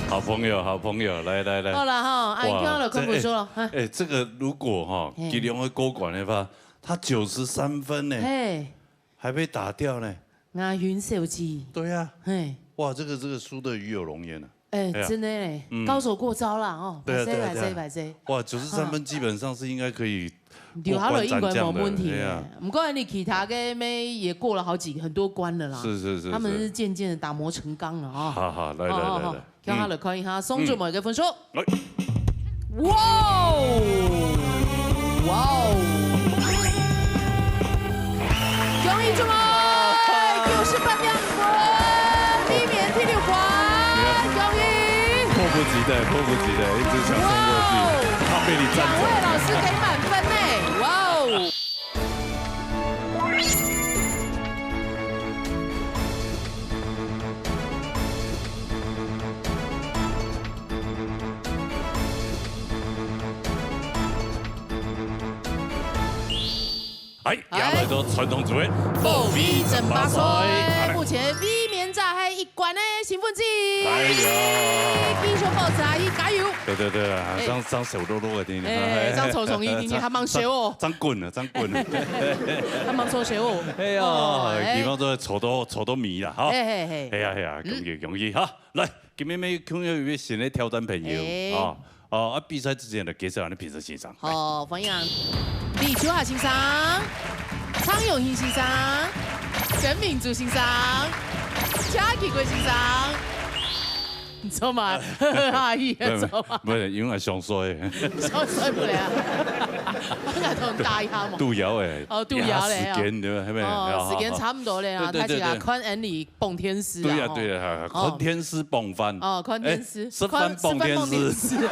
好朋友，好朋友，來，來，來。好了哈，啊，哇，你看到了，這，看不出了，哎，哈。哎，這個如果哈，嘿。佢兩个過關的話，他九十三分呢，嘿。還被打掉呢。雅君小姐。對啊。嘿。哇，這個，這個輸得與有榮焉啊。哎，哎呀。真的嘞，嗯。高手過招了哦，對啊，對啊，對啊。歹勢，歹勢。哇，九十三分基本上是應該可以 留下來應該無問題耶。過關斬將的，哎呀。毋過你其他个乜也過了好幾，很多關了啦。是，是，是，他們是漸漸地打磨成鋼了哦。好，好，來，來，好，好，來，來。好，跳下來看一下，嗯。宋祖母个分數。嗯。來。哇哦！哇哦！恭喜祖母，九十八點分，衛冕第六關，恭喜！迫不及待，迫不及待，一直想衝過去，哇哦！怕被你佔走。兩位老師給滿分呢，哇哦！哎，也來到傳統組的保衛爭霸賽。目前衛冕者係一冠个新分子。哎呀。繼續保持下去，加油！對對對啊，哎。這樣，這樣瘦弱弱个，天天，哎，這樣醜醜一點，你還蠻瘦哦。這樣滾了，這樣滾了。還蠻醜瘦哦。哎呀，哦，哎。比方說丑到，丑到尾啦，哈。嘿嘿嘿。哎呀哎呀，恭喜恭喜哈！來，今晡日有一位新的挑戰朋友，哎。啊。 哦，啊，比賽之前來介紹𠊎等評審先生。好，歡迎李秋霞先生、蔡永興先生、陳明珠先生、蔡其貴先生。你知道嗎？哈哈，你知道嗎？不是，因為𠊎想睡。想睡不了。𠊎同你打一下嘛。度腰欸。哦，度腰咧，哎呀，時間對吧？係咪？哦，時間差不多咧，對對對對。大家看𠊎等 碰天師啊，對呀，吼。對呀，哦。看天師傍飯。哦，看天師，哎，食飯傍天師。看，食飯傍天師。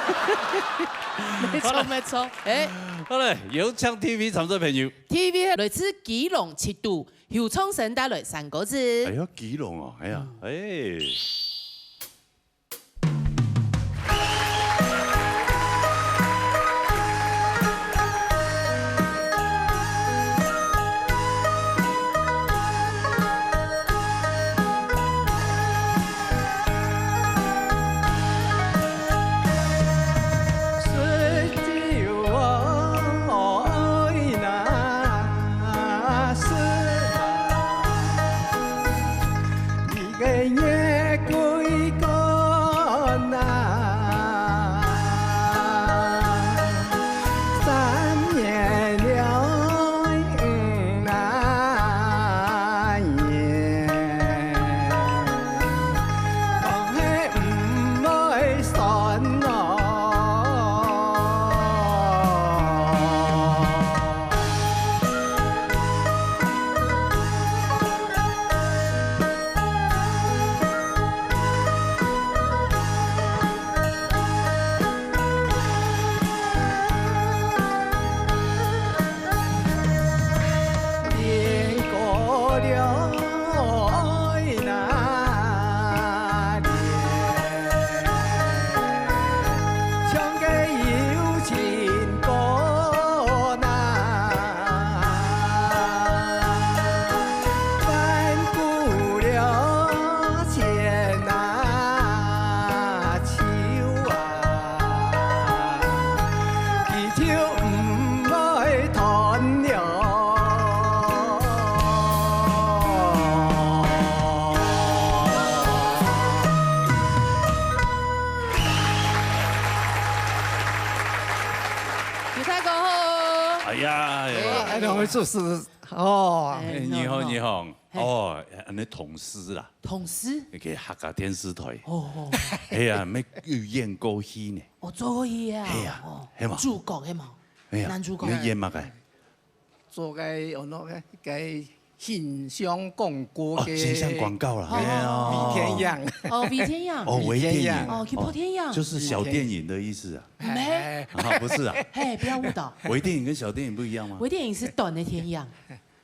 沒錯，沒錯。哎。好嘞，有請第一位參賽朋友。第一位來自基隆七堵，邱創生帶來三個字。哎喲，基隆哦，哎呀，嗯。哎。 比賽過後。哎呀，哎呀。哎，兩位主持人，哦。哎，你好，你好。嘿。哦，恁呢同事啦。同事？你去客家電視台。哦，哦。哎呀，乜有演過戲呢。哦，做過戲啊。嘿呀，哦。嘿嘛。主角个嘛。哎呀，男主角。你演麼个？ 做个，哦，那个，个形象廣告个。哦，形象廣告啦，哦，哎呀。哦。微電影。哦，微電影。哦，微電影。微電影。哦，去拍電影。哦，就是小電影的意思啊。沒。哎。啊，不是啊。嘿，不要誤導。微電影跟小電影不一樣嗎？微電影是短的電影。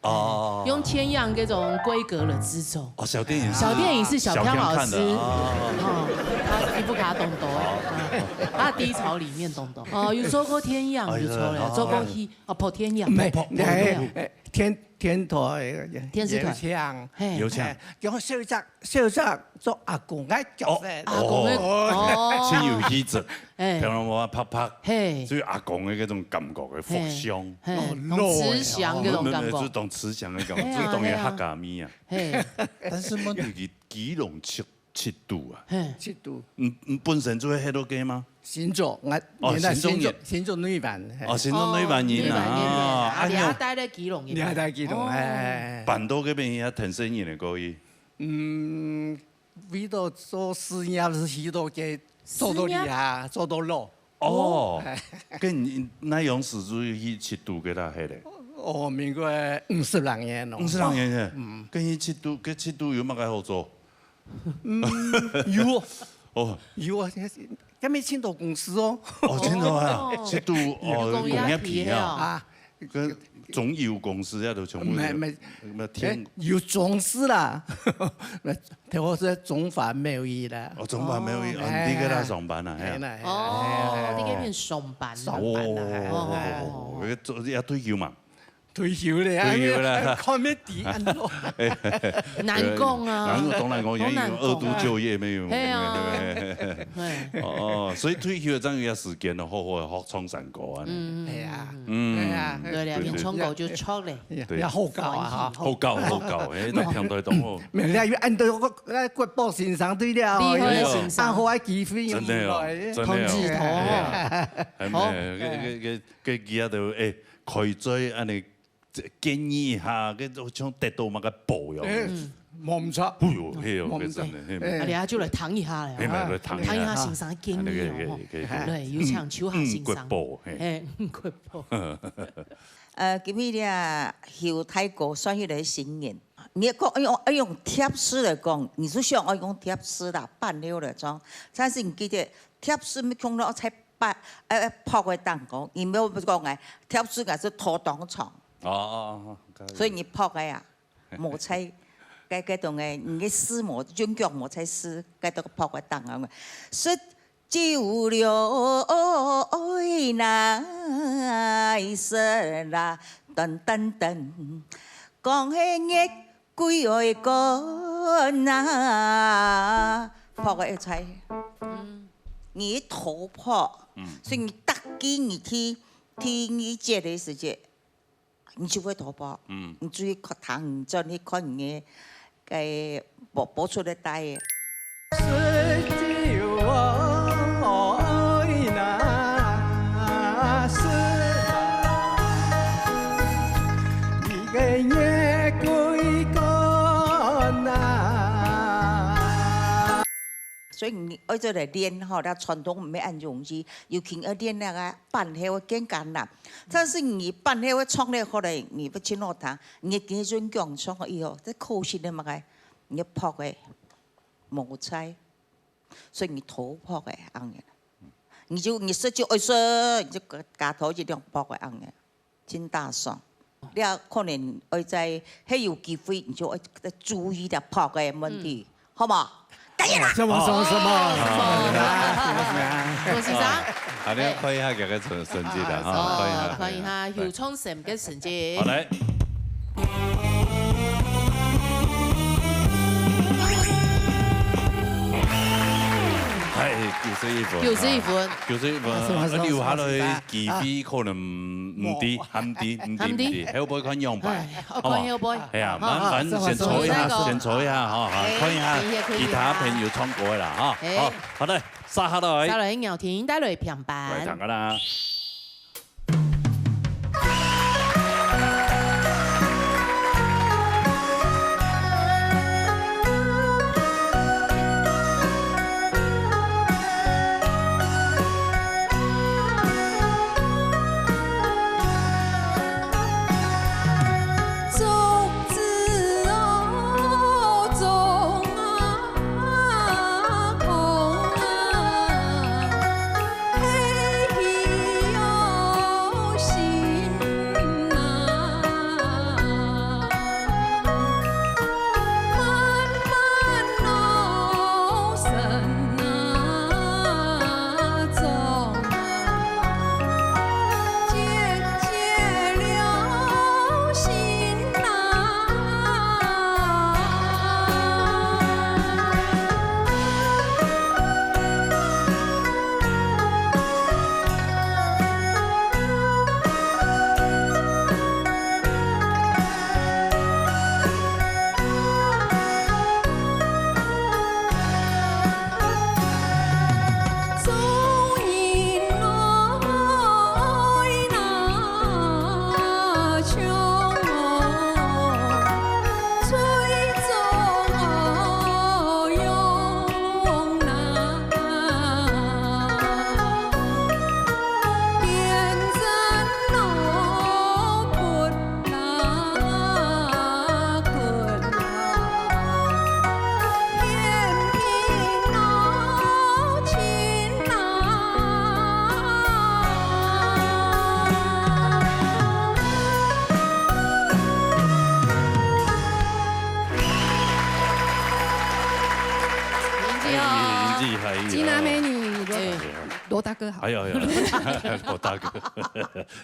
哦。用電影這種規格來製作。哦，小電影是小電影是小康老師。小康看的，哦。哦，他皮膚卡懂懂。哦。嗯，他低潮裡面懂懂。哦，有做過電影，哦，有做了，有做過戲。 哦，拍電影。毋係，拍，拍，哎，哎，電，電台，電視台。有請。嘿。有請。哎，叫小隻，小隻做阿公个角色。哦，阿公个，哦。哦。心有戚戚，哎。聽到我啪啪，嘿。所以阿公个那種感覺个福相。嘿，嘿，哦，很慈祥那種感覺。沒有，沒有，這種慈祥的感覺，哎呀，這種也客家味啊。哎呀。嘿。但是問題，基隆七，七堵啊。嘿。七堵。你，你本身就會黑到gay嗎？ 新竹，我，哦，原來新竹，新竹，新竹內灣，嘿。哦，新竹內灣人啊。哦，內灣人，啊，啊，你還戴在基隆一帶。你還戴基隆，哦。哎。搬到該片也挺適應个，可以。嗯，為著做事業，係去到該，做到厲害，做到老。哦。哦。哎。該你，你仰時就去七堵該搭去咧？哦，民國五十零年咯。五十零年咧？嗯。該去七堵，該七堵有麼个好做？ 嗯，有哦。哦。有啊，該，該乜盡多公司哦。哦，真的啊，哦。七堵，哦，有工業區啊。工業區啊。啊。該中油公司啊，都全部都，沒，沒。什麼天，哎，有中資啦。那，聽我說中華貿易啦。哦，中華貿易，哦，哦，哎，你在該搭上班啊，哎呀。哎，哎，哦，哎，哎。你在該片上班。上班啊，哦，哎。哦，哦，哦。哦，要做，要退休嘛。退休了，退休了。還沒底按落。難講啊。難講，當然講，當然講啊。因為二度就業沒有。係啊。係。哦，所以退休了，正有時間咯，好好學唱山歌啊。嗯。係啊。嗯。係啊。對了，對，對。練唱歌就著了。對。也好搞啊，哈。好搞，好搞，哎，那平台當好。沒有，你按到國，國寶先生對了，厲害的先生。按好个機會，真的哦，真的哦。同志頭。哎，好。哎，這，這，這，這，這，哎，開嘴按呢 建議一下，該像得到麼个寶樣。哎，嗯。無毋著。哎喲，係哦，無毋著。該真的，係。哎。啊，你啊就來聽一下咧，嘿，來，來聽一下。聽一下先生个建議哦，可以，可以，可以。對，有請秋霞先生。嗯，國寶，嘿。嘿，國寶。呃，今日這後大哥算一個新人，你講，愛用，愛用貼士來講，你就想愛用貼士啦，半溜來講，但是你記得貼士毋係講到在半，呃，拍个當講，你毋好講哎，貼士該係拖當長。 哦，哦，哦，可以。所以你拍个啊，無在，該，該種个，你个字無，韻腳無在字，該个拍个當啊。十九六愛哪一色啦，噔噔噔，講係月桂愛乾哪，拍个一在。嗯。你頭拍，嗯。所以你逐句你第，第二節个時節， 你就會頭破。嗯。你注意看，聽，你轉去看你个，个播，播出个帶。所以你愛做來練吼，這傳統毋係恁容易，尤其愛練那個半喉个更加難。但是你半喉个唱了好了，你會真好聽，你今日準講唱个以後，這可惜个麼个，你拍个無在，所以你頭拍个恁樣。你就，你十九愛說，你就加，加頭一兩拍个恁樣。 真打爽。你可能愛在，係有機會，你就愛再注意點拍个問題，嗯。好無？加油啦！什麼什麼什麼？哦。什麼什麼？羅先生。啊，你要看一下這個成，成績的哈，哦，看一下。看一下，有創新个成績。好，來。哎，九十一分。九十一分。九十一分，啊，什麼什麼留下來 機會可能毋知，還毋知，毋知，還毋知。毋知，後背看樣擺，哎，好無？看後背。哎呀，好，好，麻煩先坐一下，好，好，先坐一下，好，好，哎，看一下可以，可以，其他朋友唱歌个啦，哈。哎。好，好的，接下來。接下來，姚天帶來評判。來，聽看啦。罗大哥好。哎呦哎呦，罗大哥，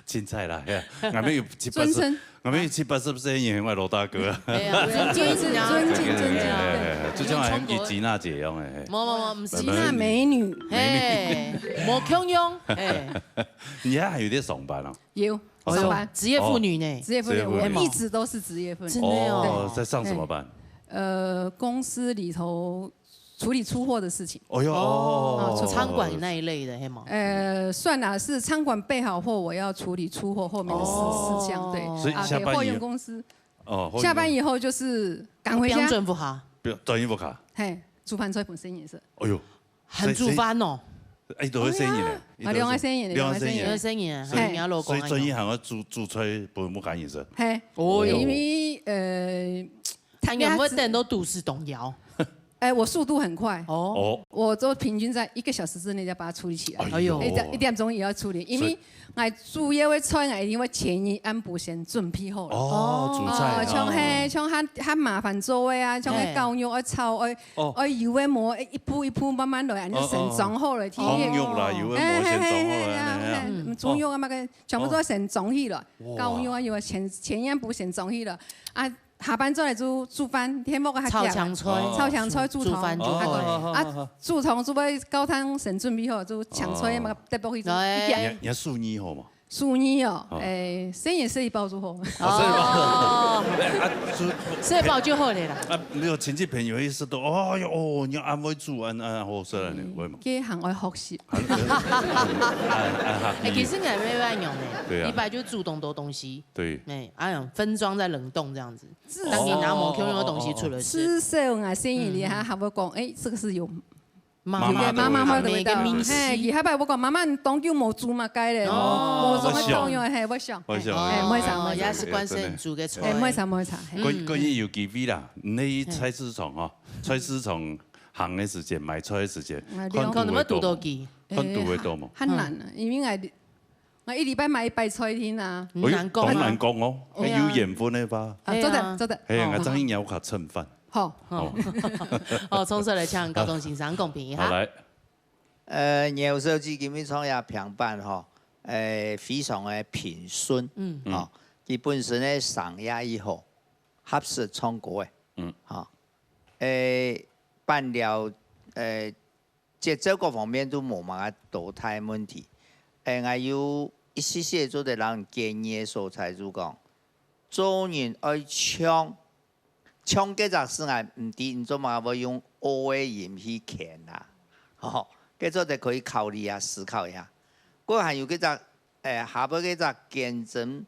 凊彩啦，哎呀，俺们有七八十，尊称。俺们有七八十岁人，我罗大哥。哎呀，尊敬啊。尊敬，尊敬。哎，哎，哎，就像还有吉娜姐一样，哎。没没没，不是。吉娜美女。哎，没共样，哎。你还有在上班啊？有，哦，上班。职业妇女呢。职业妇女，职业妇女。我一直都是职业妇女。真的哦。哦，在上什么班？呃，公司里头处理出货的事情。哦哟，哦，哦，餐馆那一类的，嘿吗？呃，算啦，是餐馆备好货，我要处理出货后面的事，哦。事项，对。所以啊，下班以后，给货运公司。哦，货运公司。下班以后就是赶回家。标准不好。不要，转衣服卡。嘿，煮饭菜本身也是。哎呦，很煮饭哦。哎，都会生意呢。哦，两个生意呢，两个生意。两个生意，所以，嘿。所以转衣行要煮，煮菜不，不赶紧生。嘿，哦哟。因为，呃，他应该会等到肚屎动摇。哎，我速度很快。哦。哦。我都平均在一个小时之内就把它处理起来。哎呦。一点，一点钟也要处理，因为所以，𠊎煮个菜，𠊎一定會前一暗晡先準備好了。哦，煮菜，哦，像，哦。嘿，像較，較麻煩做个啊，像該，嘿。絞肉愛炒，愛，哦。愛油个無，一步一步慢慢來，恁樣先裝好了，哦，哦。提起。紅肉啦，油个無先裝好了，嘿，嘿，嘿，恁樣啊。嘿，嗯，豬肉啊，那個全部都先裝起來，哦。哇。絞肉啊，油啊，前，前一暗晡先裝起來，啊， 下班轉來就煮飯，天光个較炒青菜。哦。炒青菜、煮湯，煮飯就好。啊，哦，好，好，好。煮湯就愛高湯先準備好，就青菜嘛，哦。得落去就一點。對。你，你還手藝好嗎？手藝哦，哦。哎，生意食一飽就好。哦，生意飽。哦。哎，啊，就，食一飽就好了啦。啊，沒有，親戚朋友意識到，哦喲，哦，你恁會煮，恁，恁好食啊，你會嗎？這還愛學習。還，還，還，還，哎，其實𠊎也蠻樣的，對啊。禮拜就煮當多東西。對。哎，哎呀，分裝在冷凍這樣子。 至少當你拿無共樣个東西出來食。至少𠊎生意裡還，嗯。還會講，哎，這個是有媽媽的味道。媽媽的味道。媽媽的味道。嘿，佢下擺會講，媽媽，你當久無煮麼个咧？哦。無煮麼个當久，嘿，會想。會想。哎，會想，哦，會想。也係關心煮个菜。哎，會想，會想，嘿。嗯。關，關於有機會啦，你去菜市場吼，菜市場行个時間，買菜个時間，啊，看到會多無？看到會多無？哎，還，還難啊，因為𠊎 𠊎一禮拜買一擺菜定啊。哎，當難講啊。當難講哦，對啊。還有緣分个吧。啊，對啊。做得，做得。哎呀，哦。𠊎正經要較趁飯。好。哦。哦，從這來請高中先生公平一下。好，來。呃，牛小姐今日唱這平板吼，誒，非常个平順，嗯。吼，佢本身个聲也已好，合適唱歌个，嗯。吼，誒，伴了，誒， 節奏各方面都無麼个多大問題。誒，𠊎有一息息做得摎你建議个所在，就講，做人愛唱，唱該隻事𠊎毋知你做麼个會用O个音去牽啊，吼，該做得可以考慮啊，思考一下。過還有該隻，誒，下背該隻堅貞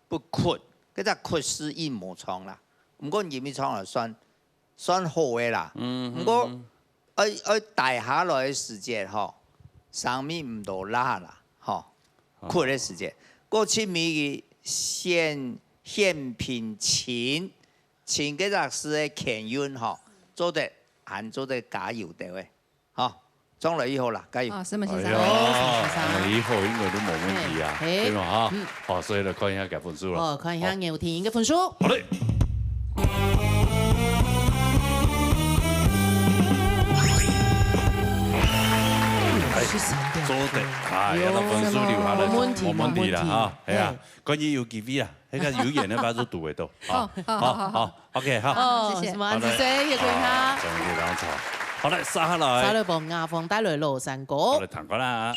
不屈，該隻屈是音無唱啦，毋過你音一唱就算 算好个啦。嗯，毋過，嗯，嗯。愛，愛帶下來个時節吼，生命毋多啦啦，吼，好。苦个時節。過盡尾个獻，獻品情，情个隻事个牽引吼，做得，還做得加油个喂。好，將來以後啦，加油。好，沈本先生。哎呀，沈本先生。那麼以後應該都無問題啊，嘿，嘿。對吧？哈，嗯。好，所以來看一下佢分數了。哦，看一下牛婷个分數。好嘞。哎，十三點。做得，哎呀，該分數留下來，無問題，無問題啦，無問題。哈，哎呀，嘿。關於有機會啊，那個有緣个話就堵會到。好，好，好，好，好。好。 OK，好。哦，謝謝。什麼？好嘞。子水也可以哈。啊，終於兩場。好嘞，接下來。沙拉幫雅芳帶來老山歌。好嘞，聽歌啦。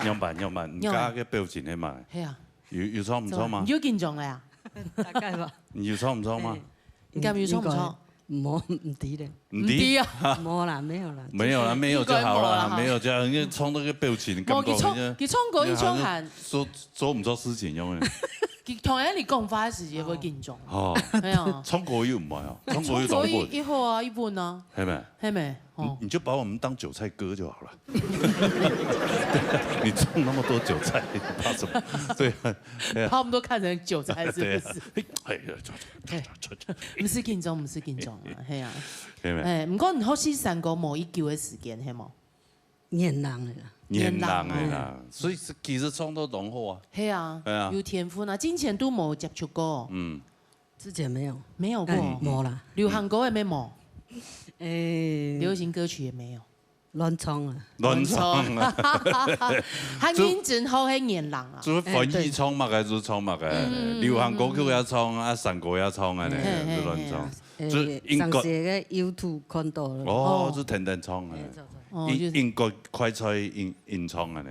仰般仰般，你仰般？家个表情係嘛？係啊。有有唱毋唱嘛？你有緊張个啊？大概吧。你有唱毋唱嘛？嘿。你敢有唱毋唱？應該，無，毋知咧。毋知？毋知啊。無啦，沒有啦。沒有啦，沒有就好啦，應該無啦哈。沒有就好，因為唱到个表情，無，佢唱，感覺佢唱歌，佢唱還，做做毋做事情樣个。佢同人你講話个時節會緊張。哦。係啊。唱歌又毋會哦，唱歌又當穩。唱歌一一好啊，一穩啊。係咩？係咩？哦。你你就把我們當韭菜割就好了。你種那麼多韭菜，你怕什麼？對啊，對啊。把我們都看成韭菜是不是？對啊，嘿，哎呀，嘿。毋使緊張，毋使緊張啊，係啊。係咩？哎，毋過你學習山歌無幾久个時間，係無？年零个啦。年零个啦，年零哦。所以是其實唱到當好啊。係啊，係啊。有天分啊，之前都無接觸過。嗯。之前沒有。沒有過。哎，無啦。流行歌也沒有。哎。流行歌曲也沒有。 亂唱啊。亂唱啊。還認真好係年零啊。就係翻譯唱麼个，就唱麼个，嗯，嗯，流行歌曲也唱，啊，山歌也唱，恁呢，嗯，就亂唱。嘿，嘿，嘿。就應該，上次个YouTube看到了。哦，哦。就天天唱啊。哦，應，就是應該快脆應，應唱恁呢。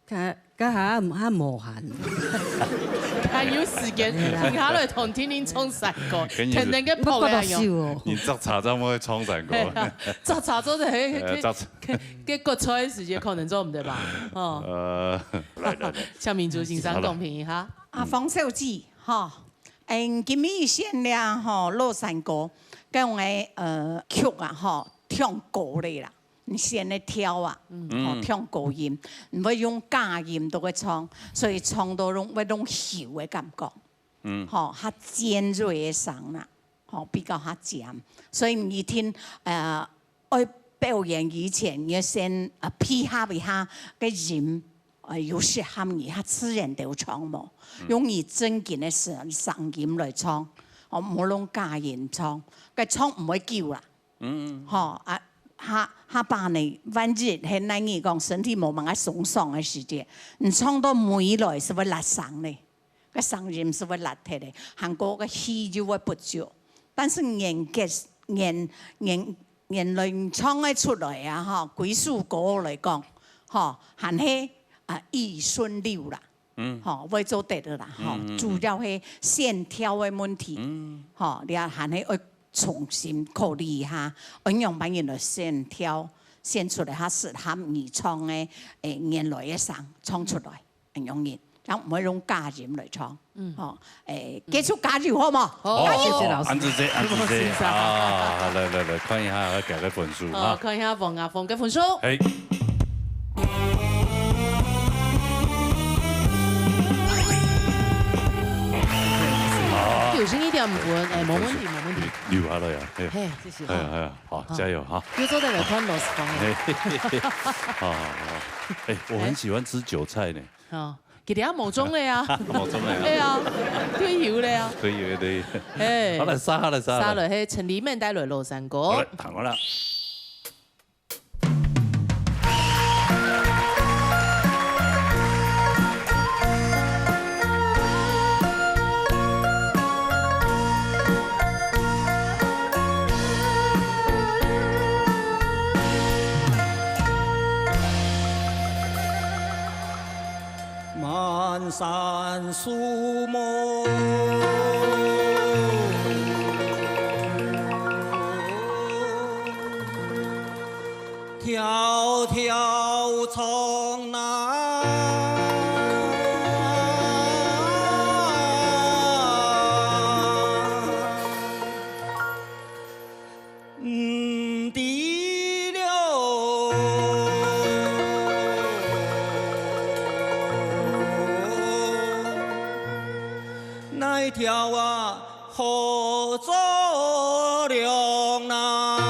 較，較下較無閒。還有時間，係啦。停下來同聽聽唱山歌，跟你，天天个朋友一樣。我覺得秀哦。你摘茶怎麼會唱山歌？係啊，摘茶做得，嘿，嘿，呃，摘茶。嘿，嘿，割菜个時間可能做毋得吧？哦。呃，來，來，來。向明珠先生公平一下。好了。啊，方小姐，哈，嗯，今日選了，吼，老山歌，跟我們，呃，曲啊，吼，唱歌个啦。 你選个調啊，嗯。吼，唱高音，你會用假音都會唱，所以唱到攏，會攏厚个感覺。嗯。吼，較尖銳个聲啦，吼，比較較尖。所以你一定，呃，愛表演以前，你要先，呃，配合一下个音，呃，有適合你，較自然就唱無？嗯。用你正經个聲，聲音來唱，哦，毋好用假音唱，該唱毋會久啦。 嗯。吼，啊，下，下把呢，萬一係𠊎俚講身體無麼个鬆爽个時節，你唱到尾來係會辣聲呢，該聲音係會辣忒个，還過該氣又會不足。但是原格，原，原，原來你唱个出來啊，吼，歸首歌來講，吼，還係，啊，意順溜啦。 嗯。吼，會做得个啦，吼，嗯，嗯，嗯。主要係線條个問題。嗯。吼，你也還係愛重新考慮一下，愛仰般樣來線條，選出來較適合你唱个，誒，原來个聲唱出來，恁樣形，然後毋會用假音來唱。嗯。吼，誒，繼續加油好無？好，加油！謝謝老師。恁仔細，恁仔細，啊，來，來，來，看一下佢个分數，哦，哈。看一下王阿峰个分數。嘿。 九十一點五分，哎，無問題，無問題。留下來啊，嘿。嘿。謝謝。哎呀，哎呀，好，好。加油哈。又坐在那看老師傅。嘿，好，好，好。哎，我很喜歡吃韭菜呢。好，佢等下無種了呀。無種了呀。對啊，退休了呀。退休，退休。哎。好了，殺，好了，殺，好了。殺了，嘿，陳立滿帶來老山歌。好了，彈完了。 满山树木，迢迢唱来。 毋知了，哪條啊好做良啊？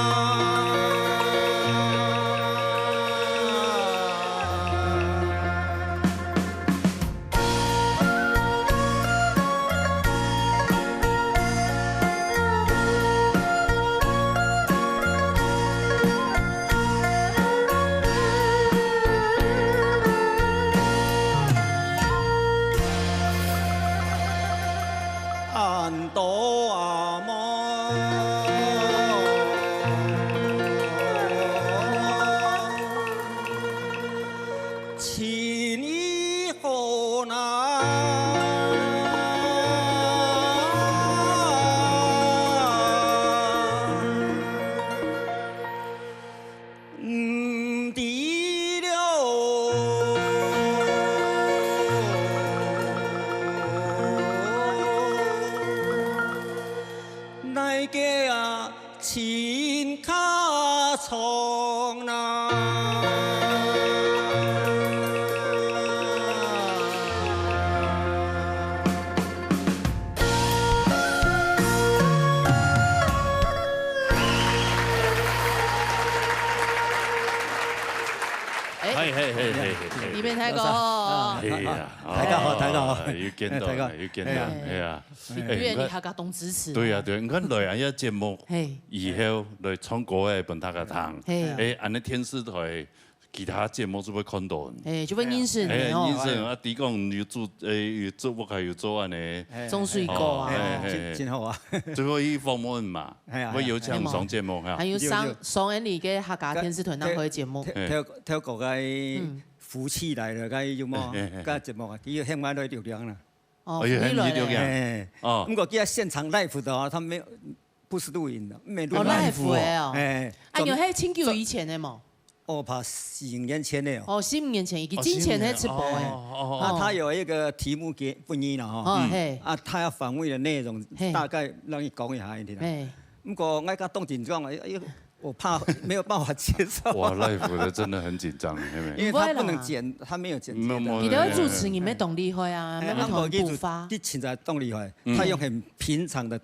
个啊，親家唱啊。哎，嘿，嘿，嘿，嘿，嘿，嘿。里面太高哦。哎呀，大家好，大家好。哦，有見到，哎，大家好。有見到，哎。哎呀。哎，因為你客家當支持。對呀，對呀，你看來啊，這節目嘿。以後來唱歌个分大家聽。嘿。哎，恁呢電視台其他節目就會看到你。哎，就會認識你哦。哎，認識你啊，知講你有做，哎，有做，屋下有做恁呢。哎，種水果啊。哦，哎，哎，哎。真，真好啊。最後一訪問嘛，哎呀，會邀請上節目哈。還有上，有，有。上恁呢个客家電視台當好个節目。嘿。透，透過个嗯。福氣來了，个有無？嘿，嘿，嘿。个節目啊，佢有喊我來流量啦。 哦，哎呀，福利來了。很有力量。哎，哦。不過佢現場live的哦，他沒有，不是錄影的，沒錄哦，live。Live的哦。哎，啊，有係真久以前的無？哦，怕四五年前的哦。哦，四五年前，已經進前係直播的。哦，四五年，哦，哦，哦。那他有一個題目給，分你了哈。哦，嗯。嘿。啊，他要訪問的內容，嘿。大概讓你講一下，你聽。嘿。不過我剛當緊張啊，哎，哎， 我怕沒有辦法接受。哇，live的真的很緊張，因為因為他不能剪，不會啦。他沒有剪接的。沒有，沒有，你的主持人也當厲害啊，哎，沒有同步發。啊，我記住，你現在當厲害，嗯。他用很平常的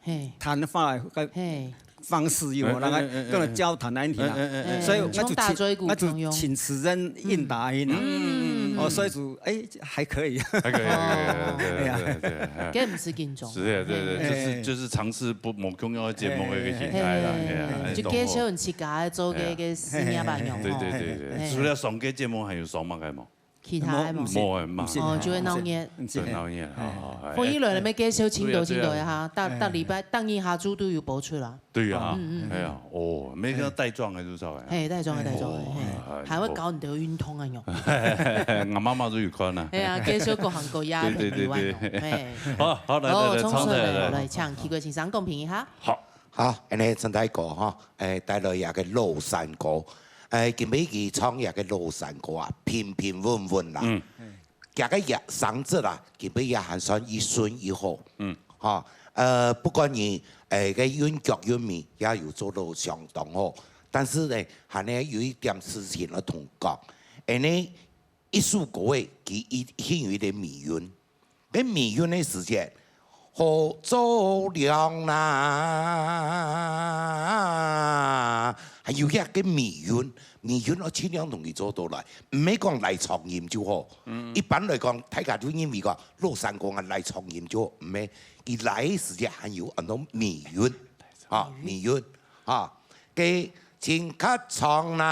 嘿。談話來，嘿。方式，有無？哎，讓他哎，哎，哎，跟我交談那一題啦。哎，哎，哎，哎。所以我就請，從打嘴鼓我就從用。請主持人應答應啦。嗯，嗯，嗯，嗯。哦，所以就，哎，還可以。還可以，還可以，哦。對，對，對，對，哎。這毋使緊張。 是啊，對，對，就是，哎。就是嘗試不，無共樣个節目个一個形態啦，嘿，哎呀，就介紹你自家做个，哎呀。个事業吧，嘿。對，對，對，對。嘿。除了上个節目，還有上麼个無？其他个無？無，無，無。哦，就會鬧熱。嗯，對，鬧熱，哎。哦，哎。歡迎來，你們介紹清楚，對啊，對啊。清楚一下，逐，哎。逐禮拜，逐日下晝都有播出啦。對啊，嗯，嗯，嗯。哎呀，哦，每個帶狀个就出來啊。嘿，帶狀个，帶狀个，哦，嘿。哎，還會搞你的運動啊，喲。我媽媽都有看啊。哎呀，介紹各行各業个朋友啊，對，對，對，對。嘿。 好，好，來，好，來，來，唱出來，唱出來，來。好，來，請奇怪先生公平一下。好。好，恁呢陳大哥吼，誒，帶來一個老山歌，誒，今晡日佢唱一個老山歌啊，平平穩穩啦。嗯。佢个聲質啊，今晡日也還算一順一好。嗯。吼，呃，不管你，誒，个韻腳韻尾，也有做到相當好，但是呢，還呢有一點事情要同講，誒呢， 一首歌誒，佢一，佢有一個尾韻。該尾韻个時節，好做了啦，還有一個尾韻，尾韻愛盡量同佢做到來，毋係講拉長音就好。嗯。一般來講，大家都認為講，老山歌啊拉長音就好，毋係，佢拉个時節還有很多尾韻，啊，尾韻，啊，該請客唱啦，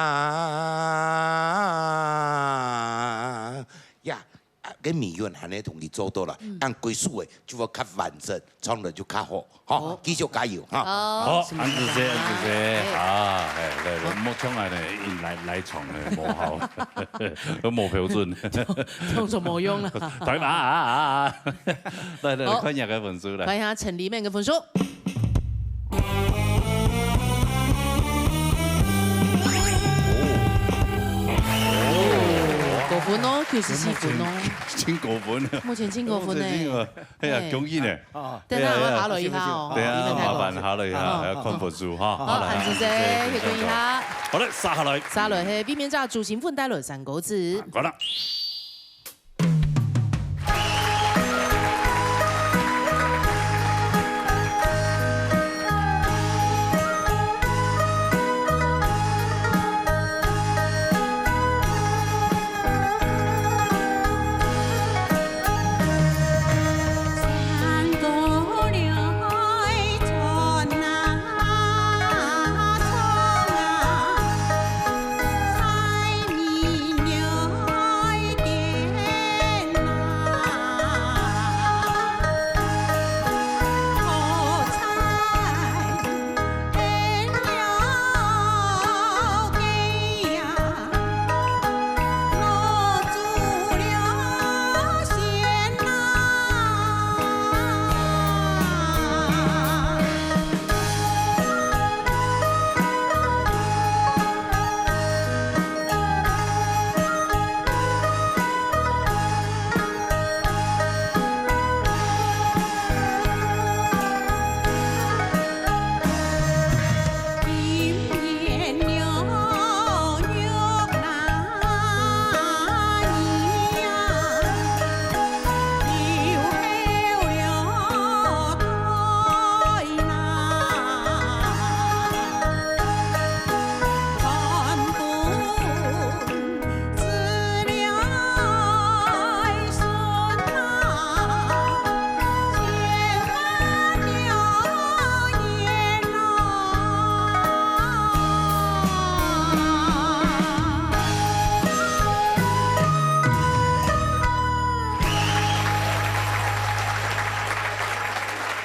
呀， 啊，該尾韻還係同佢做到啦，嗯。恁歸首个就會較完整，唱了就較好，吼，好。繼續加油，哈。好，好，恁仔細，恁仔細，哎。啊，哎，來，來，莫唱啊，來，來，來唱个，無效，都無標準。唱，唱就無用啦。對吧？啊，啊，啊。來，來，來，好。看一下个分數，來。看一下陳立明个分數。 高分哦，九十四分哦。真高分啊。目前真高分呢。目前真高分。哎呀，嘿。恭喜呢。啊。等下，哎呀，我下落一下哦。等下，你們太高分。麻煩下落一下，好，好，還要看分數哈。好，好，來，恁仔細，來，去看一下。好嘞，續下來。續下來，嘿，避免炸主新聞帶來三個字。好了。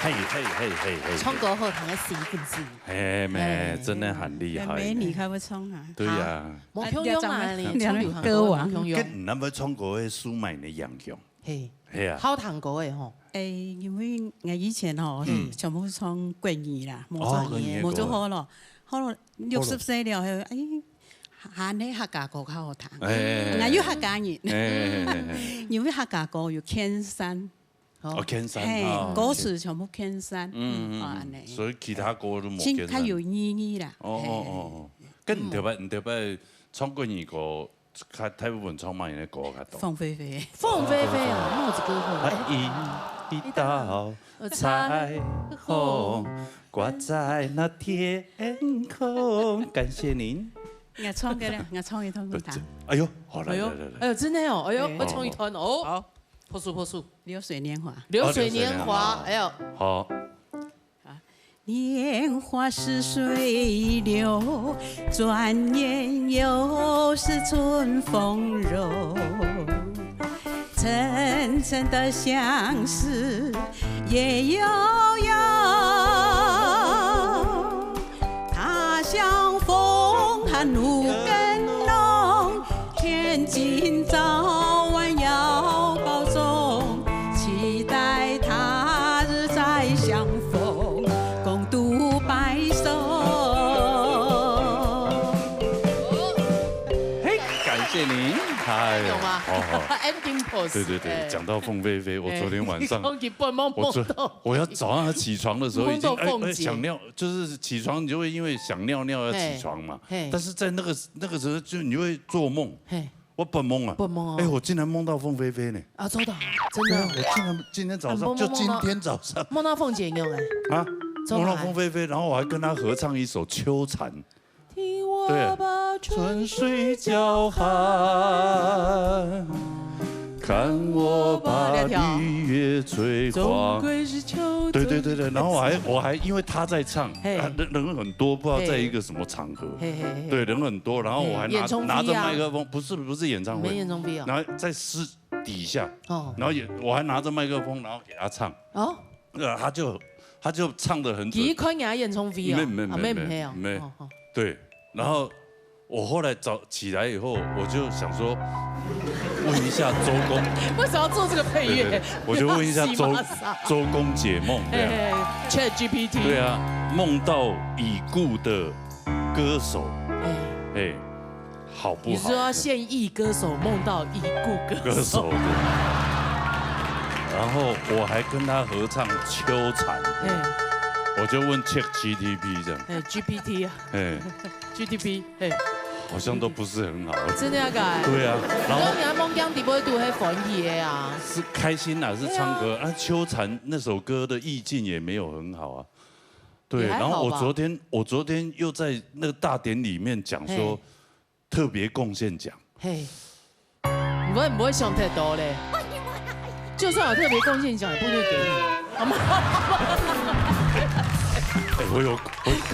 嘿嘿嘿嘿嘿，唱歌好聽个四分之一。嘿咩，哎，真的很厲害呢。美女開會唱啊？對呀。無共樣啊，啊，你唱流行歌無共樣。跟你那麼唱歌的舒曼的樣樣。嘿，嘿啊。好聽歌的吼。哎，因為我以前吼，嗯。全部唱國語啦，無專業，哦，國語的歌。無就好咯。好咯，六十歲了後，哎，還係客家歌較好聽。哎，哎，哎，哎。我又客家人。哎，哎，哎，哎。因為客家歌有牽山。 哦，牽山，嘿，哦，歌詞全部牽山，嗯，嗯，嗯，啊，恁呢。所以其他歌都無牽山。較有意義啦。哦，哦，哦，哦。嘿。該你特別，你特別唱國語歌，較，大部分唱麼个歌較多？鳳飛飛。鳳飛飛啊，帽子歌后。啊，一道彩虹掛在那天空，感謝您。我唱个咧，我唱一段給你聽。哎喲，好，來，哎喲，來，來，來。哎喲，真的哦，哎喲，哎。我唱一段哦。好。 破處，破處。流水年華。流水年華，哦，流水年華。哎喲。好。啊。年華似水流，轉眼又是春風柔。沉沉的相思夜悠悠。 他乡风寒露更浓，千金早晚要保重，期待他日再相逢，共度白首。嘿，感謝您。哎，有吗？好，好。Ending pose。对，对，对，哎。讲到凤飞飞，我昨天晚上，哎，你讲起半梦，我昨，梦到，我要早上起床的时候已经，梦到凤姐。哎，哎，想尿， 就是起床，你就会因为想尿尿要起床嘛。嘿，嘿。但是在那个，那个时候，就你会做梦。嘿。我本梦啊。本梦哦。哎，我竟然梦到凤飞飞呢。啊，真的啊，真的啊。对啊，我竟然今天早上，啊，梦，梦，就今天早上。梦到凤姐有没有？啊，真的啊。梦到凤飞飞，然后我还跟她合唱一首《秋蝉》。对。春水叫寒，看我把绿叶吹黄。对，对，对，对，然后我还，我还因为她在唱，嘿。啊，人，人很多，不知道在一个什么场合。嘿，嘿，嘿。对，人很多，然后我还拿，嘿，演唱会啊。拿着麦克风，不是，不是演唱会，没演唱会哦。然后在私底下，哦。然后也，我还拿着麦克风，然后给她唱。哦。对啊，她就，她就唱得很准。其实看人家演唱会哦。没，没，啊，没，没，没有。没。哦，哦。对，然后 我后来早起来以后，我就想说，问一下周公。为什么要做这个配乐？对，对，对，我就问一下周，周公解梦，这样。嘿，嘿，ChatGPT。对啊，梦到已故的歌手，哎。哎，好不好？你说要现役歌手梦到已故歌手。歌手，对。然后我还跟他合唱《秋蝉》，哎。我就问ChatGPT这样。哎，GPT啊。哎。 G D P，嘿。好像都不是很好。真的要改？对啊，然后你讲你阿公讲底部都很欢喜的啊。是开心啊，是唱歌啊。秋蝉那首歌的意境也没有很好啊。对，也还好吧。然后我昨天，我昨天又在那个大典里面讲说，嘿。特别贡献奖。嘿。 你会不会想太多嘞？就算有特别贡献奖，也不会给你。好吗？哎，我有，我，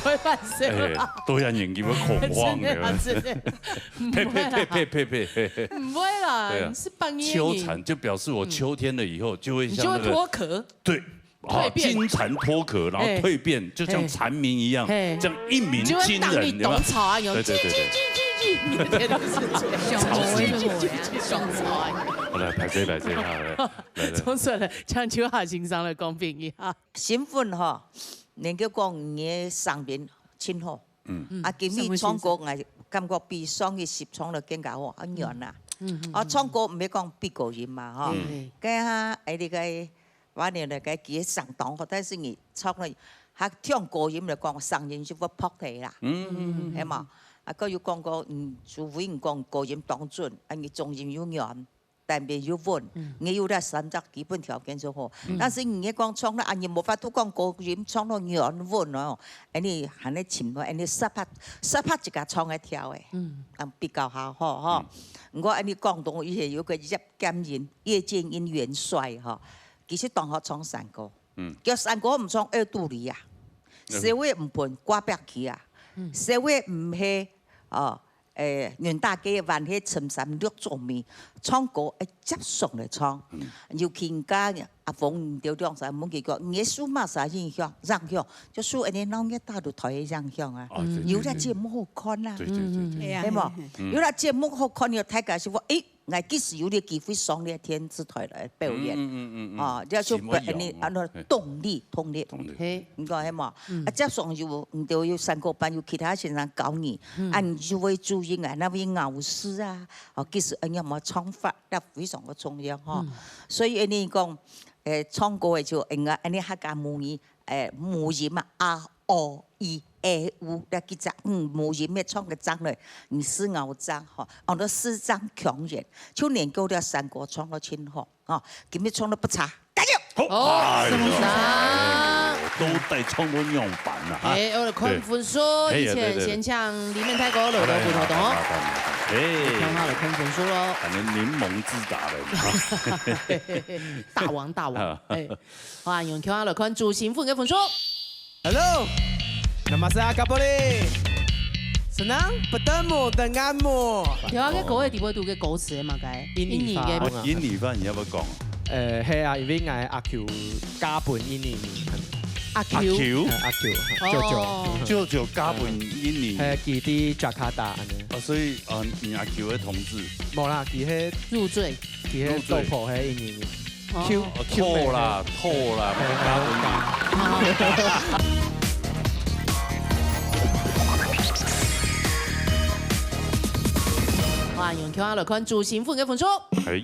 开玩笑啦。哎，都要眼睛会恐慌的。真的啊，真的。呸，呸，呸，呸，呸，呸，呸。不会啦，对啊。你是半夜你秋蝉就表示我秋天了以后，就会像那个，你就会脱壳。对。 哦，蜕变。金蝉脱壳，然后哎。蜕变，就像蝉鸣一样，哎。这样一鸣惊人，你就会当你有没有？当吵啊，有对，对，对，对。叽叽叽叽叽，你的天都是这样。上头的是我呀，上头啊。好，来，拍谁，拍谁，好，来，来，来。从此呢，像秋华先生的公平一样。新婚吼，能够讲你的生命真好。嗯。啊，今日唱歌，我感觉比上一集唱了更加好，很远啦。嗯，嗯，哦，唱歌毋是讲比高音嘛，吼。嗯。该下，哎，你个 反正呢，个其实相当好，但是你唱了，他唱高音来讲，声音就会破皮啦，嗯，嗯，嗯，系嘛？啊，佢有讲过，嗯，除非你讲高音当准，啊，你中音又软，单边又稳，嗯。你有这三只基本条件就好。嗯。但是你讲唱了，啊，你无法度讲高音唱了软稳哦，哎，你还能唱落，哎，你适合，适合自家唱个调诶，嗯。啊，比较好，吼，吼。嗯。我哎，你广东以前有个叶剑英，叶剑英元帅，吼，其实当好唱山歌。 嗯。叫山歌毋唱二度里啊，二度。社会毋分挂壁去啊，嗯。社会毋系，哦，誒，元旦該晚，該陳三六做面，唱歌愛接上來唱。尤其人家阿鳳，你兜兩儕問佢講，你个數碼啥影響？影響，就受恁呢鬧熱大舞台个影響啊。有這節目好看啊。對對對對。係無？有這節目好看，你大家就講，誒，𠊎幾時有這機會上這電視台來表演？嗯嗯嗯嗯。啊，這就恁呢，恁呢動力，動力。動力。係。你講係無？啊，接上有，你兜有三個班，有其他先生教你，啊，你就會注意啊，哪位咬字啊，哦，其實恁樣麼唱法，這非常个重要吼。所以恁呢講，誒，唱歌个就應該恁呢客家母語，誒，母音啊，啊、哦、一、哎、烏，這幾隻，嗯，母音个唱个正來，你四咬正吼，安到四正腔圓，就能夠這三個唱到盡好。 哦，今日唱得不差，加油！好，哎呦，都帶唱到仰般啊，哈。哎，𠊎來看分數，以前先請李明大哥來到不頭懂哦。哎，聽下來看分數咯。反正檸檬自打的嘛。大王，大王，哎，好啊，用聽下來看朱新粉个分數。 Hello，nama saya Kapolri。Senang bertemu denganmu。聽下个歌个底背肚个歌詞嘛，个印尼話。印尼个。印尼話你要不要講？呃，係啊，因為𠊎阿舅嫁分印尼人。阿舅。阿舅。呃，阿舅，舅舅。哦。舅舅嫁分印尼。係，佢在Jakarta恁呢。哦，所以，呃，你阿舅个同志。無啦，佢係入贅。佢个老婆係印尼人。 哦。Q，哦，Q妹。討啦，討啦，毋好講。哇，用電話來看朱新粉个分數。係。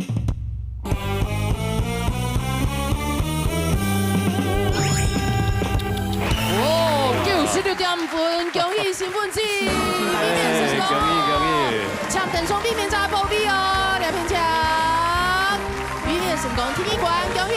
哦，九十六點五分，恭喜新粉絲，恭喜，恭喜，恭喜。請登上衛冕遮个寶貝哦，這片請。 衛冕成功第一關，恭喜！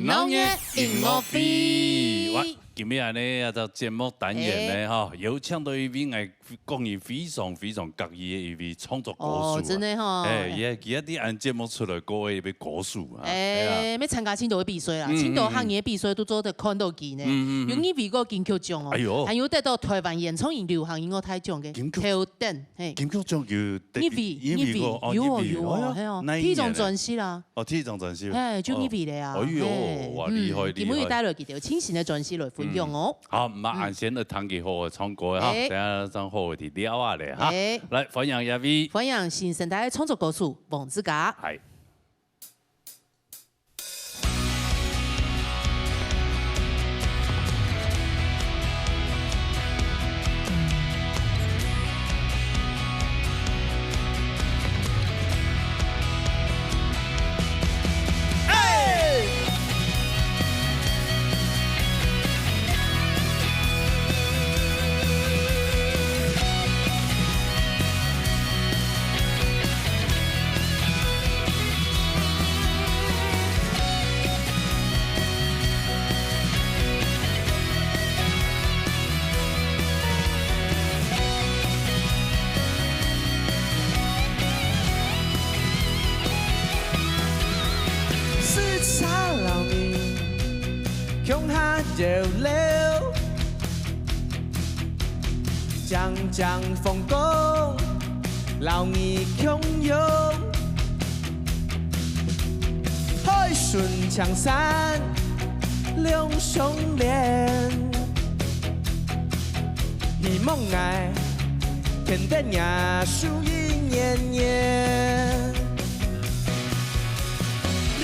鬧熱音樂會。哇，今日恁呢一隻節目單元呢，吼，有請到一位𠊎個人非常非常合意个一位創作歌手啊。哦，真个吼。哎，佢，佢也在𠊎節目出來過个一位歌手啊。哎，愛參加盡多个比賽啦，盡多客語个比賽都做得看到佢呢。有入圍過金曲獎哦，哎喲，還有得到台灣原創流行音樂大獎个金曲頭等，係。金曲獎有得入圍，入圍過，哦，有哦，入圍，有哦，哎喲，係哦，哪一年呢？第一張專輯啦。 哦，第一張專輯。哎，就入圍了啊。哦，哎喲，嘿，哇，厲害，嗯，今晡日帶來幾條全新个專輯來分享哦。嗯。好，那恁先來聽佢好好唱歌哈，哎。等下正好好地聊啊咧哈。哎。來，歡迎這位。歡迎新生代个創作歌手黃志嘉。嗨。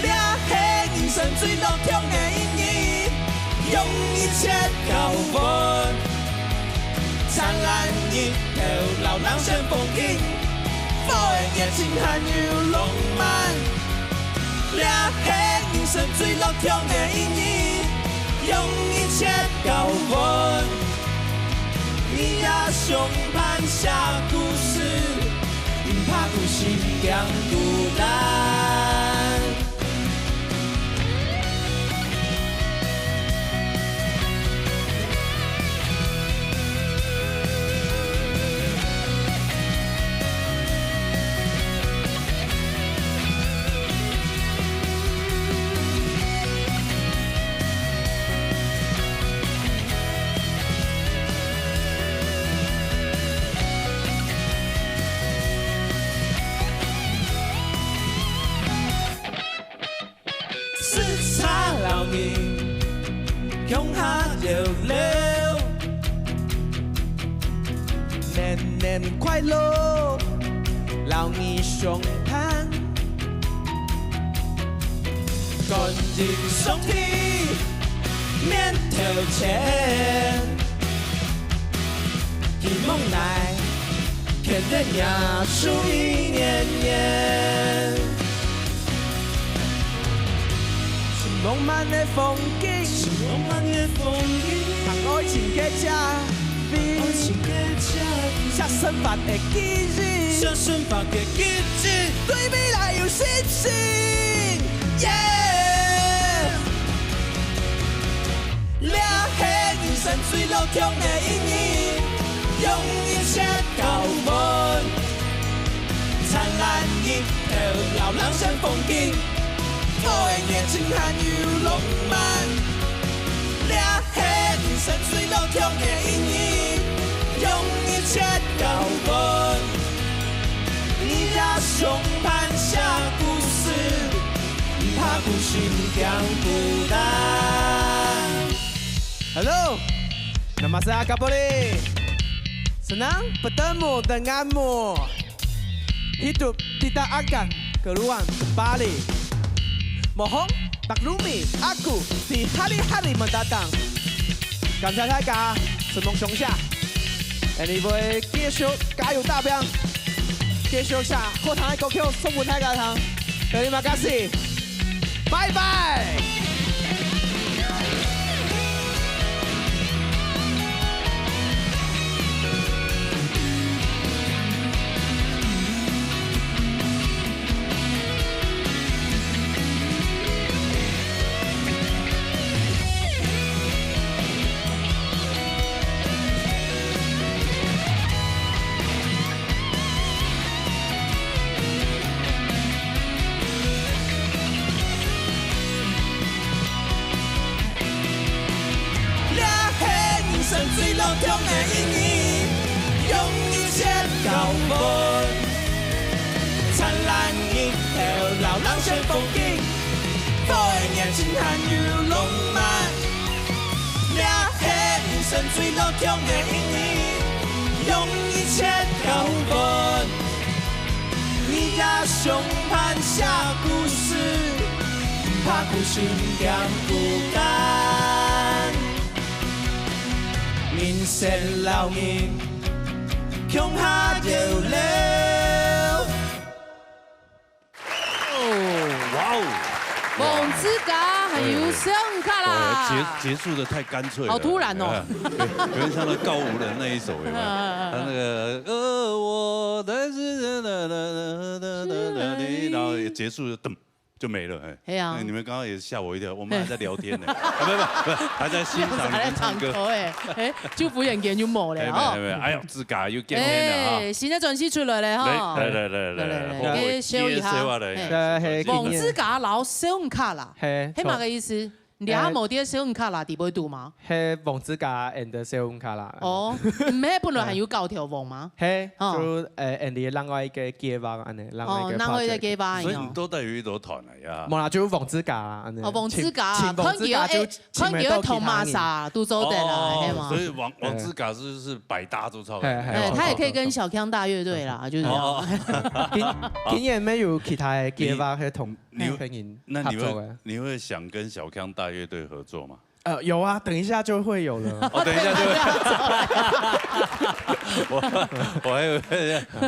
這係人生最樂暢个一日，用一切交換，燦爛日頭，摎人生風景，火个熱情還有浪漫。這係人生最樂暢个一日，用一切交換。 你也相伴寫故事，毋怕孤身驚孤單。共下聊聊，年年快樂，摎你相伴。感恩上帝，面頭前，希望來 牽等耶穌一年年。是浪漫个風景，是浪漫个風景，談愛情个滋味，愛情个滋味，寫生活个記憶，寫生活个記憶，對未來有信心。Yeah！ 這係人生最樂暢个一日，用一切交換，燦爛日頭摎人生風景，火个熱情還有浪漫。這係人生最樂暢个一日，用一切交換，你也相伴寫故事。 毋怕孤身，毋驚孤單。Hello，Namaste Akaboli。Senang bertemu denganmu. Hidup tidak akan keluar kembali. Mohon maklumi aku di hari-hari mendatang. 感謝大家，承蒙賞識。Anyway，繼續加油打拚，繼續寫好聽个歌曲送分大家聽。Terima kasih，拜拜。這係人生最樂暢个一日，用一切交換，燦爛日頭摎人生風景，火个熱情還有浪漫。這係人生最樂暢个一日，用一切交換，你也相伴寫故事，毋怕孤身，毋驚孤單。 人生老人，共下搖搖。哦，哇哦！黃子嘉還有小卡啦。哇，結，結束得太乾脆了。好突然哦。有，有點像那告五人那一首，有沒有？嗯，嗯，嗯。他那個，呃，我的，然後也結束了，噔， 就沒了，哎。嘿啊。那你們剛剛也嚇我一跳，我們還在聊天呢。啊，不，不，不，還在欣賞你們唱歌。還在唱歌，哎，哎，祝福演員就無了哦。哎，沒有，沒有，哎呦，自家又見面了哈。哎，新的專輯出來了哈。來，來，來，來，來，來，來，來，來，來，來，來，來，來，來，來，來，黃子嘉摎小卡啦，嘿，係麼个意思？你還無在小卡啦底背讀嗎？ 係黃子嘉and小卡啦。哦，毋係本來還有九條黃嗎？係，哦。就，呃，and另外一個計畫恁呢，另外一個project。哦，另外一個計畫，所以你都帶有一朵團了呀。無啦，就黃子嘉啦，恁呢。哦，黃子嘉，請，請黃子嘉就，看佢，請佢同Masa都做得啦，哦，係嗎？所以黃，黃子嘉是，是百搭都唱得。係，係，哎，他也可以跟小康大樂隊啦，就是這樣。哦。今，今年沒有其他的計畫，係同，你，別人合作的。那你會，你會想跟小康大樂隊合作嗎？ 呃，有啊，等一下就會有了。哦，等一下就會。我，我還以為，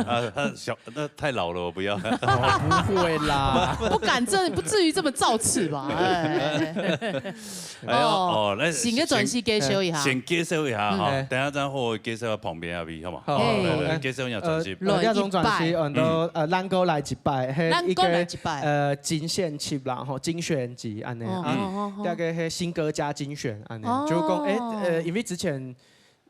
啊，他小，那太老了，我不要。哦，不會啦。不敢，這，不至於這麼造次吧？哎。哎呦，哦，哦，來，先个專輯介紹一下。先，先介紹一下哈，嗯。等下再好好介紹下旁邊阿V，好嗎？好，好，好，來，來，好。介紹一下專輯。呃，呃，這張專輯，很多，嗯。呃，咱閣來一擺，係一個，咱閣來一擺。呃，精選集啦，吼，精選集恁呢。哦，啊，哦，哦，哦。這個係新歌加精選。 恁呢，哦。就講，誒，呃，因為之前，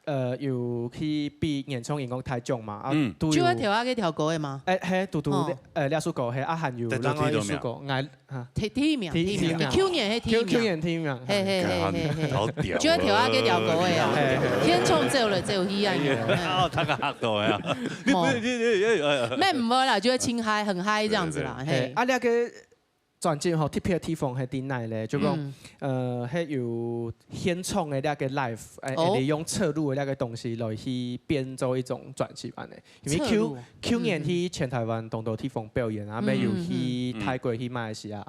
呃，有去比原創音樂大獎嘛，啊，嗯。都有。就係頭下該條歌个嘛。誒，係，堵堵，哦。呃，這首歌，係，啊，還有另外一首歌，𠊎，哈。第，第一名，第一名，第一名。舊年係第一名。舊，舊年第一名。嘿，嘿，嘿，嘿，嘿。好屌啊。就係頭下該條歌个啊。嘿，嘿。天窗照來照去啊，有。哎呦，哦，他个嚇到呀。你不是，哦。你，你，你，哎，哎。沒，毋會啦，就係輕嗨，很嗨這樣子啦，對，對，對。嘿。嘿，啊，那個專輯吼，特別个地方係在哪咧？就講，呃，係有現場个這個live，誒，你用側錄个這個東西來去變做一種專輯恁呢。因為舊舊年去全台灣當多地方表演啊，乜有去泰國、去馬來西亞，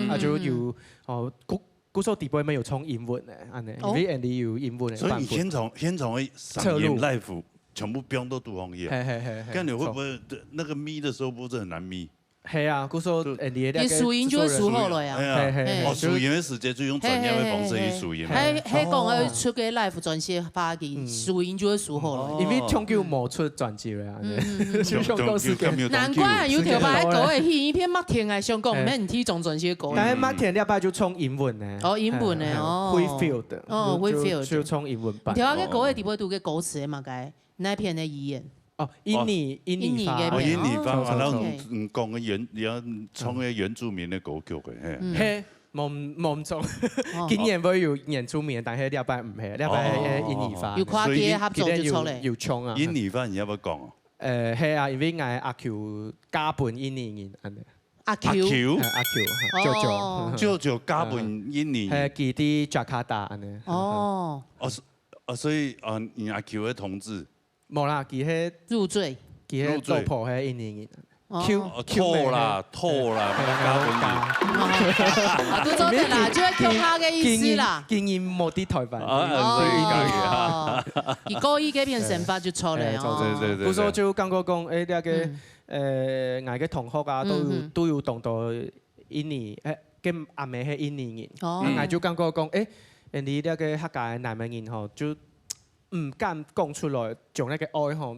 啊，就有哦，故故所底背乜有唱英文个，恁呢，因為Andy有英文个版本。所以你現場現場个嗓音live全部變到杜紅葉，嘿嘿嘿嘿，這樣你會不會那個咪的時候不是很難咪？ 係啊，故所Andy个佢收音就會收好了呀。哎呀，嘿嘿哦，收音个時節就用專業个方式去收音嘛。係係講个出个live專輯發佢收音就會收好了。因為長久無出專輯了啊，就想講時間。難怪有條擺个歌个戲，一片麥田个想講，免提張專輯个歌。但係麥田這擺就唱英文呢。哦，英文个哦。 Whitfield，哦，Whitfield 就唱英文版。條个歌个底背讀个歌詞嘛，該哪片个語言？哦，印尼印尼話。印尼个哦，印尼話，哦然後，OK。嗯，講个原，你要唱个原住民的歌曲个，嘿。嘿，無無錯，今年會有原住民，但係這擺毋係，這擺係印尼話。有跨界合作就出咧。有唱啊。印尼話你要不要講哦？誒，係啊，因為𠊎阿舅嫁分印尼人，恁呢。阿阿舅，阿舅，舅舅，舅舅嫁分印尼，係佢在Jakarta恁呢。哦，哦，是，哦，所以啊，你阿舅个同志，無啦，佢係入贅。佢係老婆係印尼人。哦 Q 哦，透啦，透啦，嫁分你。啊，都做得啦，就係共下个意思啦。經營無在台灣。啊，所以可以啊。哦，佢故意改變想法就出來哦。對對對對。故所就感覺講，誒，這個，誒，𠊎个同學啊，都有都有當多印尼，誒，个阿姆係印尼人，哦啊，𠊎就感覺講，誒，你這個客家个男个人吼，就毋敢講出來，將那個愛吼，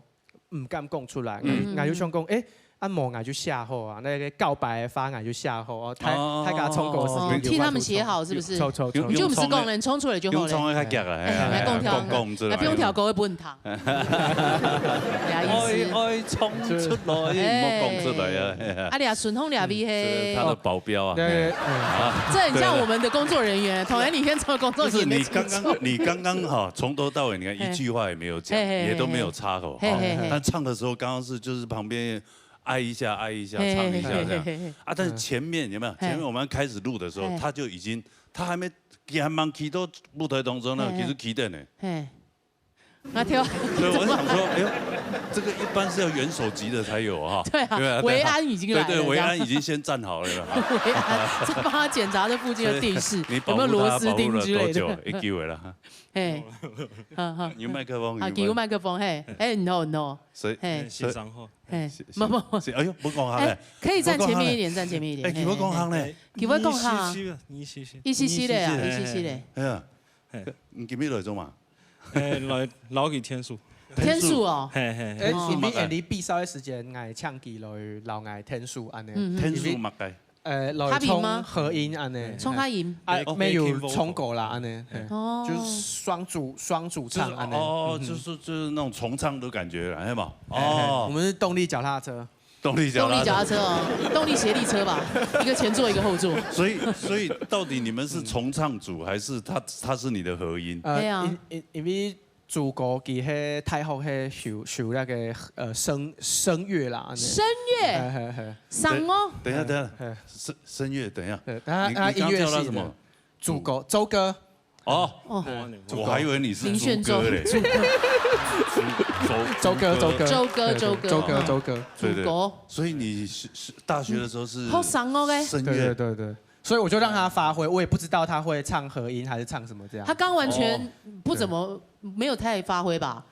毋敢講出來。𠊎𠊎就想講，誒， 啊無𠊎就寫好啊，那個告白个話𠊎就寫好哦，大大家唱歌時間哦，替他們寫好是不是？唱唱唱。你就毋使講了，你唱出來就好了。用唱个較遽啊，哎，來講聽，講講之類。來，不用挑歌，也不用聽。愛愛唱出來，莫講出來啊！啊，你啊，順風你啊，味嘿他的。保鏢啊，對，這很像我們的工作人員，同樣你先做工作人員。不是你剛剛你剛剛哈，從頭到尾你看一句話也沒有講，嘿嘿嘿也都沒有插口，嘿嘿嘿但唱的時候剛剛是就是旁邊 挨一下，挨一下，嘿嘿唱一下這樣嘿嘿嘿啊。但是前面有沒有？嘿前面我們開始錄的時候嘿，他就已經，他還沒，佢還吂企到舞台當中呢，嘿其實企等呢。嘿，那跳，所以我想說，哎呦，這個一般是要元首級的才有哈。對啊對啊，維安已經來了對對，維這樣安已經先站好了啦。維安在幫他檢查這附近的地勢你有沒有螺絲釘之類保護他保護了多久的。？一個月了哈。嘿，好好，有麥克風，好，給個麥克風，嘿，哎，no no，所以嘿所以協商後，嘿，是不不不，是哎呦，不講行哎嘞，，可以站前面一點，不講行嘞。站前面一點。哎，你不講行嘞，佢會講下你試試啦，你試試。一息息咧啊，你試試一息息咧。哎呀嘿，你今日來做嘛？哎，來，來去天數。天數哦，嘿嘿嘿。哎，天數嘛你哎，你比賽个時間，𠊎請佢來摎𠊎天數恁呢。嗯天數嘛該，呃，來他比嗎唱和音恁呢。唱他音。啊，哦沒有 backing vocal 唱歌啦，恁呢。嘿哦，就是雙主雙主就是唱恁呢。哦，嗯哼就是就是那種重唱的感覺啦，是吧？嘿嘿我哦，們是動力腳踏車。動力腳踏車動力腳踏車哦，動力協力車吧，一個前座一個後座。所以所以到底你們是重唱組，還是他他是你的和音？呃，對啊因因因為主歌佢係大學係修修那個呃聲聲樂啦，恁呢。聲樂，嘿嘿嘿。聲哦，等一下等一下，嘿聲聲樂，等一下，對，他你他音樂系的你剛剛叫他什麼？主歌周哥。哦，哦，我還以為你是林炫朱哥嘞，周哥周哥周哥周哥周哥周哥。對對主歌，所以你是是大學的時候是好傷哦欸聲對對樂，對對，所以我就讓他發揮，我也不知道他會唱和音還是唱什麼這樣。他剛完全不怎麼沒有太發揮吧，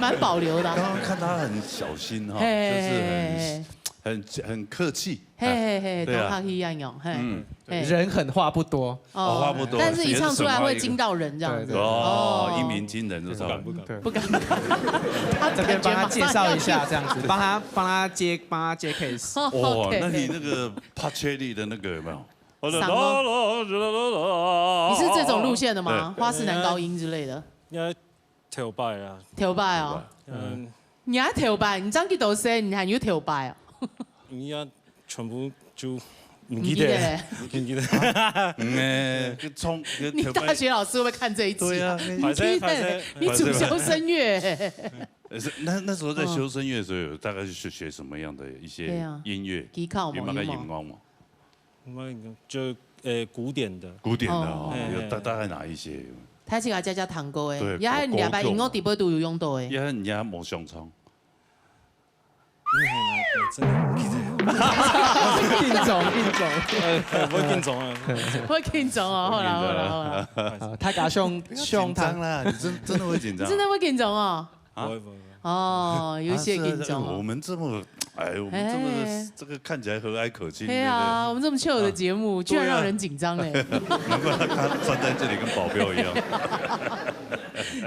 蠻保留的啊。剛剛看他很小心哈，嘿就是很很很客氣，嘿嘿嘿，對啊同學一樣用，嘿，嗯，嘿人狠話不多。哦，話不多，但是一唱出來會驚到人這樣子。對對哦，一鳴驚人，就知道了。不敢不敢。對，不敢，他這邊幫他介紹一下，感覺馬上要這樣子，幫他幫他接幫他接 case。哦， OK 那你那個帕切利的那個有沒有？嗓哦你是這種路線的嗎？對花式男高音之類的，應該頭擺啊，頭擺哦。嗯，你還頭擺，你這樣幾多歲，你還有頭擺哦？你要全部就你記得嘞？你記得。嗯，欸，就衝，就你頭擺大學老師會不會看這一集？對啊，你記得嘞？拍謝拍謝你主修聲樂，呃，是，那，那時候在修聲樂的時候，有大概是學，學什麼樣的一些音樂？嗯。對啊。技巧嘛，有沒有？有沒有？就，呃，古典的。古典的哦，哦。有大，大概哪一些？有。頭先阿姐姐彈過的，對，也係你禮拜音樂底背都有用到的。也係人家無上場。 真的，緊張，緊張。呃，不會緊張啊。會緊張哦，好啦，好啦，好啦。啊，大家上，不要緊張啦，你真，真的會緊張。你真的會緊張哦？啊？不會，不會，不會。哦，有一些緊張哦。啊，是啊，我們這麼，哎，我們這麼，哎。這個看起來和蔼可親，對不對？對啊，我們這麼chill的節目，啊，居然讓人緊張哎。對啊。難怪他，他站在這裡跟保鏢一樣。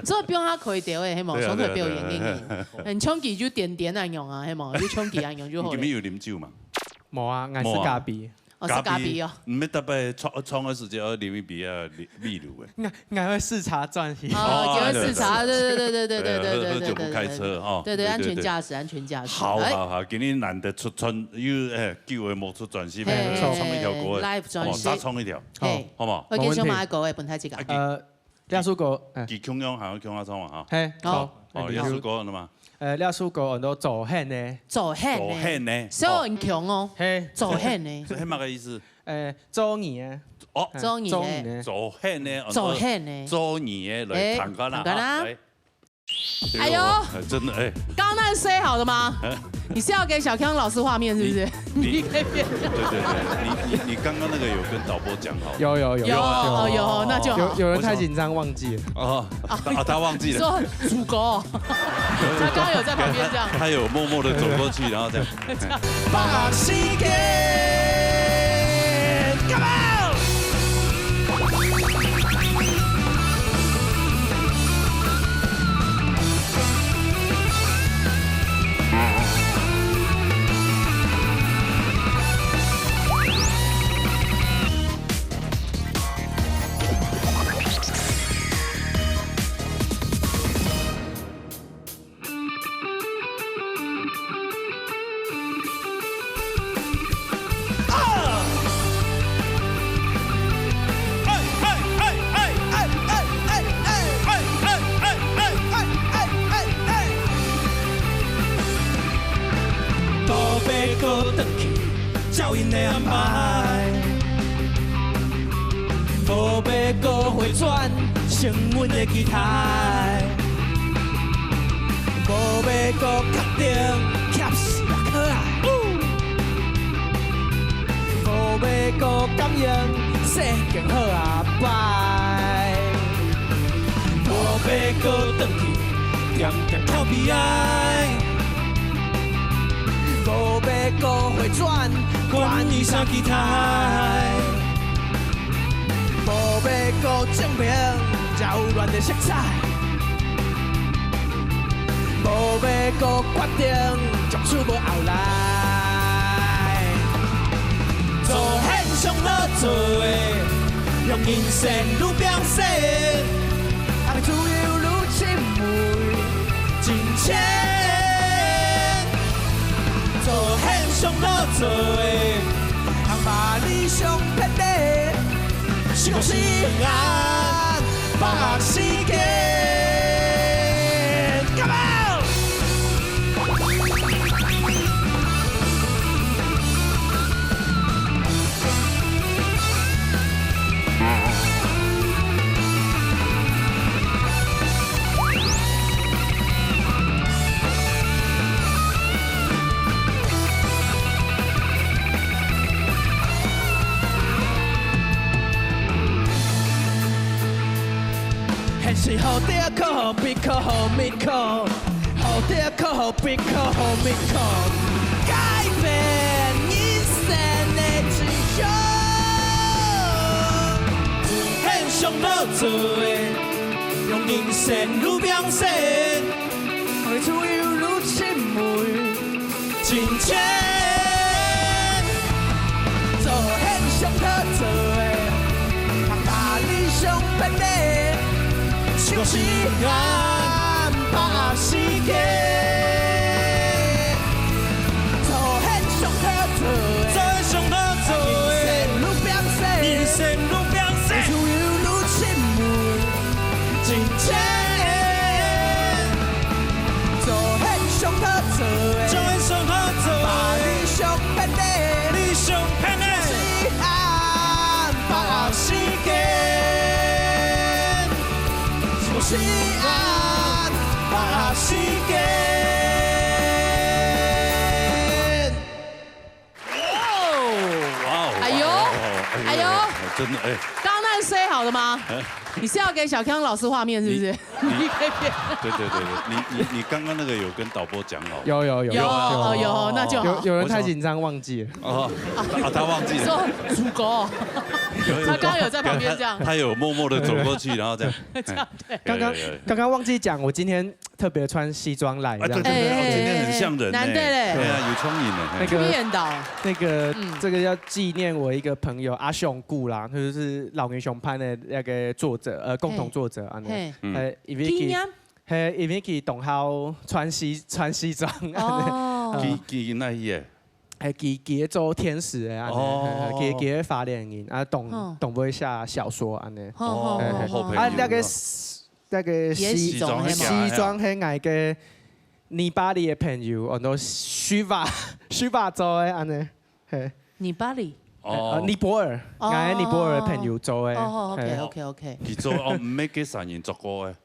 做表演較開調誒，係無？對啊，上台表演个人，對啊，對啊。嗯，唱歌就恬恬恁樣啊，係無？就唱歌恁樣就好了。你今日有啉酒嗎？無啊，𠊎食咖啡。無啊。哦，食咖啡哦。咖啡，你愛逐擺創，創个時節愛啉一杯啊，秘，秘魯誒。𠊎，𠊎會視察轉去。哦，哦，就會視察，對，對，對，喝，喝酒不開車，哦。對，對，對，對，安全駕駛，安全駕駛。好，哎。好，好，今日難得出專，又，哎，久誒無出專輯，嘿，來唱一條歌誒，live專輯。哦，再唱一條，嘿。好不好？我跟小馬的歌誒，分大家。啊，呃， 這首歌，哎。佢共樣還有共下唱嘛，哈。嘿，好。好，哦，這首歌，那麼。呃，這首歌安到做兄弟。做兄弟。做兄弟。所以很強哦。嘿。做兄弟。這係麼个意思？呃，做兄弟。哦。哎，做兄弟。做兄弟。做兄弟，做兄弟。做兄弟來，哎，彈看啦，彈看啦。哈，來。哎喲。哎，真的，哎。剛剛那是塞好的嗎？哎。 你是要給小康老師畫面是不是？你，你，你可以變。對，對，對，你，你，你剛剛那個有跟導播講好嗎？有，有，有。有，有，哦，那就好。有，有人太緊張忘記了。哦，啊，他忘記了。說主歌哦。他剛剛有在旁邊這樣。他，他有默默地走過去，然後這樣。這樣。無欲閣轉去照𪜶的安排，無欲閣回轉承阮的期待。 無欲閣確定欠死抑可愛，無欲閣感應世間好啊歹，無欲閣轉去恬恬哭悲哀，無欲閣回轉管伊啥期待。 無欲閣證明柔軟的色彩，無欲閣決定從此無後來。做兄上好做的，用人生愈表現，愛自由愈親密，真情。 做兄上好做的，通把理想撇下，相信平安，把握時間。Come on！ 現實好得苦，好逼苦，好命苦。 好得苦，好逼苦，好命苦，改變人生的志向。做兄上好做的，用人生愈表現，愛自由愈親密，真情。做兄上好做的，通把理想撇下， 相信平安，把握時間。做兄上好做的，做兄上好做的，人生愈變細，人生愈變細，自由愈親密，真情。做西安八十间。哇哦，哎呦哇哦哎呦真的哎，刚刚那是塞好的吗？你是要给小康老师画面是不是？你你可以变。对对对对，你你你刚刚那个有跟导播讲好？有有有有哦有，那就好有。有人太紧张忘记了。哦，啊，他忘记了。说主狗，他刚刚有在旁边这样他，他有默默的走过去，然后这样。这样对。刚刚有有有刚刚忘记讲，我今天特别穿西装来，哎，这样子。对对对，哎今天很像人呢。难得嘞对啊，有创意呢。那个变倒，那个嗯这个要纪念我一个朋友阿雄顾啦，就是老英雄潘的那个作者，呃，共同作者啊。嘿，嗯呃，因为纪念嘿，因为佢同好穿西穿西装，哦，佢佢那些，嘿，佢佢做天使的啊，哦嘿嘿佢佢花莲人啊，懂嗯懂会写小说啊呢。好好嘿嘿好好好朋友啊，那个那个也是西西装西装西装很矮个尼巴里的朋友，很多西巴西巴州的啊呢，嘿，尼巴里，呃，哦，尼泊尔，哦俺尼泊尔的朋友州的，哦，OK 嘿 OK OK，佢做哦，毋係个三人做过个。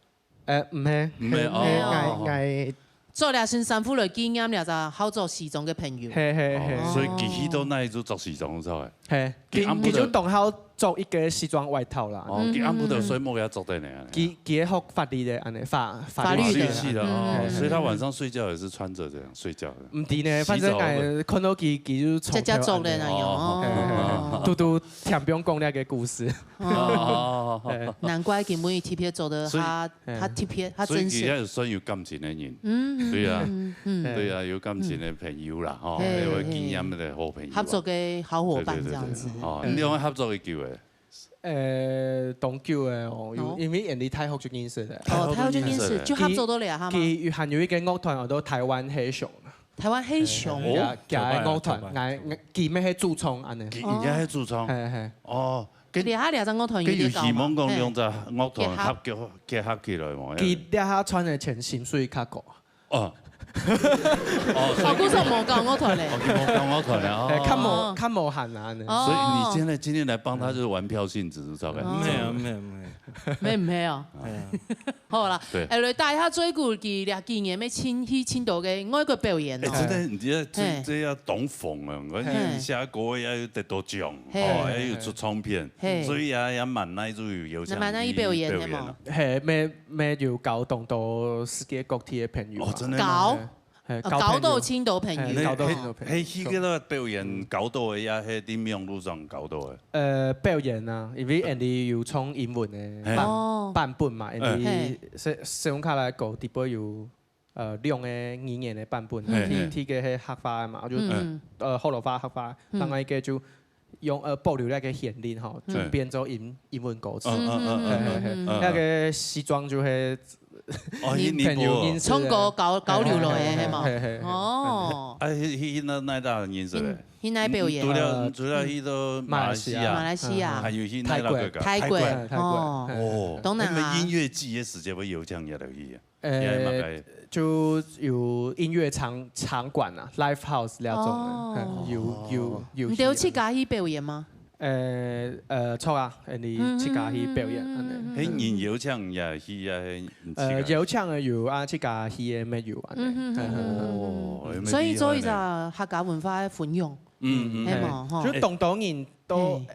呃，毋係，毋係哦嘿哦，𠊎𠊎做了新衫褲来纪念了只好做西装个朋友。嘿嘿嘿哦，所以佢去到那一组做西装，知道哎。嘿，佢暗晡佢佢就當好做一个西裝外套啦。哦，佢暗晡頭睡目也做得呢。佢佢學法律的，安尼法法律的法律系的哦，嗯所以他晚上睡觉也是穿着这样睡觉的。毋知呢，洗澡反正哎，看到佢佢就從这家做的那頭安尼样哦哦。嘟嘟田中讲那个故事。哦，难怪今晡日特别做的，所以他他特别他真实。所以佢也算有感情的人。嗯，对啊嗯嗯，对啊，有感情的朋友啦，吼，嘿有经验的好朋友啊。合作的好伙伴对对对这样子。对哦，你两个合作几久诶？呃，當久的哦，有哦因為因為大學就認識的。哦，他要去面试，就合作到了哈吗？佢還有一个樂團，叫做台灣黑熊。台灣黑熊，哦佢佢个樂團，台灣哎，佢乜係主唱安尼。佢人家系主唱嘿嘿，哦，跟你下两张乐团有跟有点高希望讲嘛？用只乐团合结合起来嘛？佢這下賺个錢薪水較高。哦哦，所以哦，故所无搞乐团嘞。哦，佢冇搞乐团了哎，較哦。無較無閒啊安尼。哦所以你现在今天来帮他，就是玩票性质，是不是？哦没有没有没有，没没有，哎呀，好啦。对哎，来带一下最近佢这几年没亲去青岛个外国表演哎，哦。真的，你这这嘿这要懂风啊！我嘿一下歌也有得到奖，嘿哦，也有出唱片嘿，所以啊，也蛮耐就有有那蛮耐去表演的嘛。嘿，乜乜有交當多世界各地个朋友啊。哦，真的搞吗？嘿，哦交朋友搞到青岛朋友，嘿搞到青岛朋友嘿，去个表演搞到个呀，嘿，在网络上搞到个。呃，表演啊，因為Andy有唱英文的嘿版哦版本嘛嘿，Andy使使用卡拉狗底背有呃兩个語言的版本，嘿第第一个係客話嘛，就嗯呃學老話客話，嗯另外一个就用呃保留那个旋律吼，就嗯變做英英文歌詞。嗯嗯嗯嘿嘿嘿嗯嗯，那个西裝就係哦，你印尼朋友波認識的唱歌搞搞流落的，嘿嘛。嘿嘿嘿哦，啊，去去那那大认识嘞。去哪表演除了呃除了去到马来西马亚，来西亚还、有去那个泰国个泰国泰国哦，哦，东南亚那么音乐季的时间会有这样的去啊？也蛮呃，该就有音乐场场馆啊，live house那种的，哦嗯有有有。你都有自家去表演吗？呃呃，錯啊，你自家去表演，安尼。嘿，你有这样也去啊？嘿，你自呃，家有唱的有啊，自家去的乜有安尼。嗯哼嗯嗯哦，有没有所以做一只厉害呢客家文化的分享，嗯嗯嘿嘛吼就。懂懂人都嘿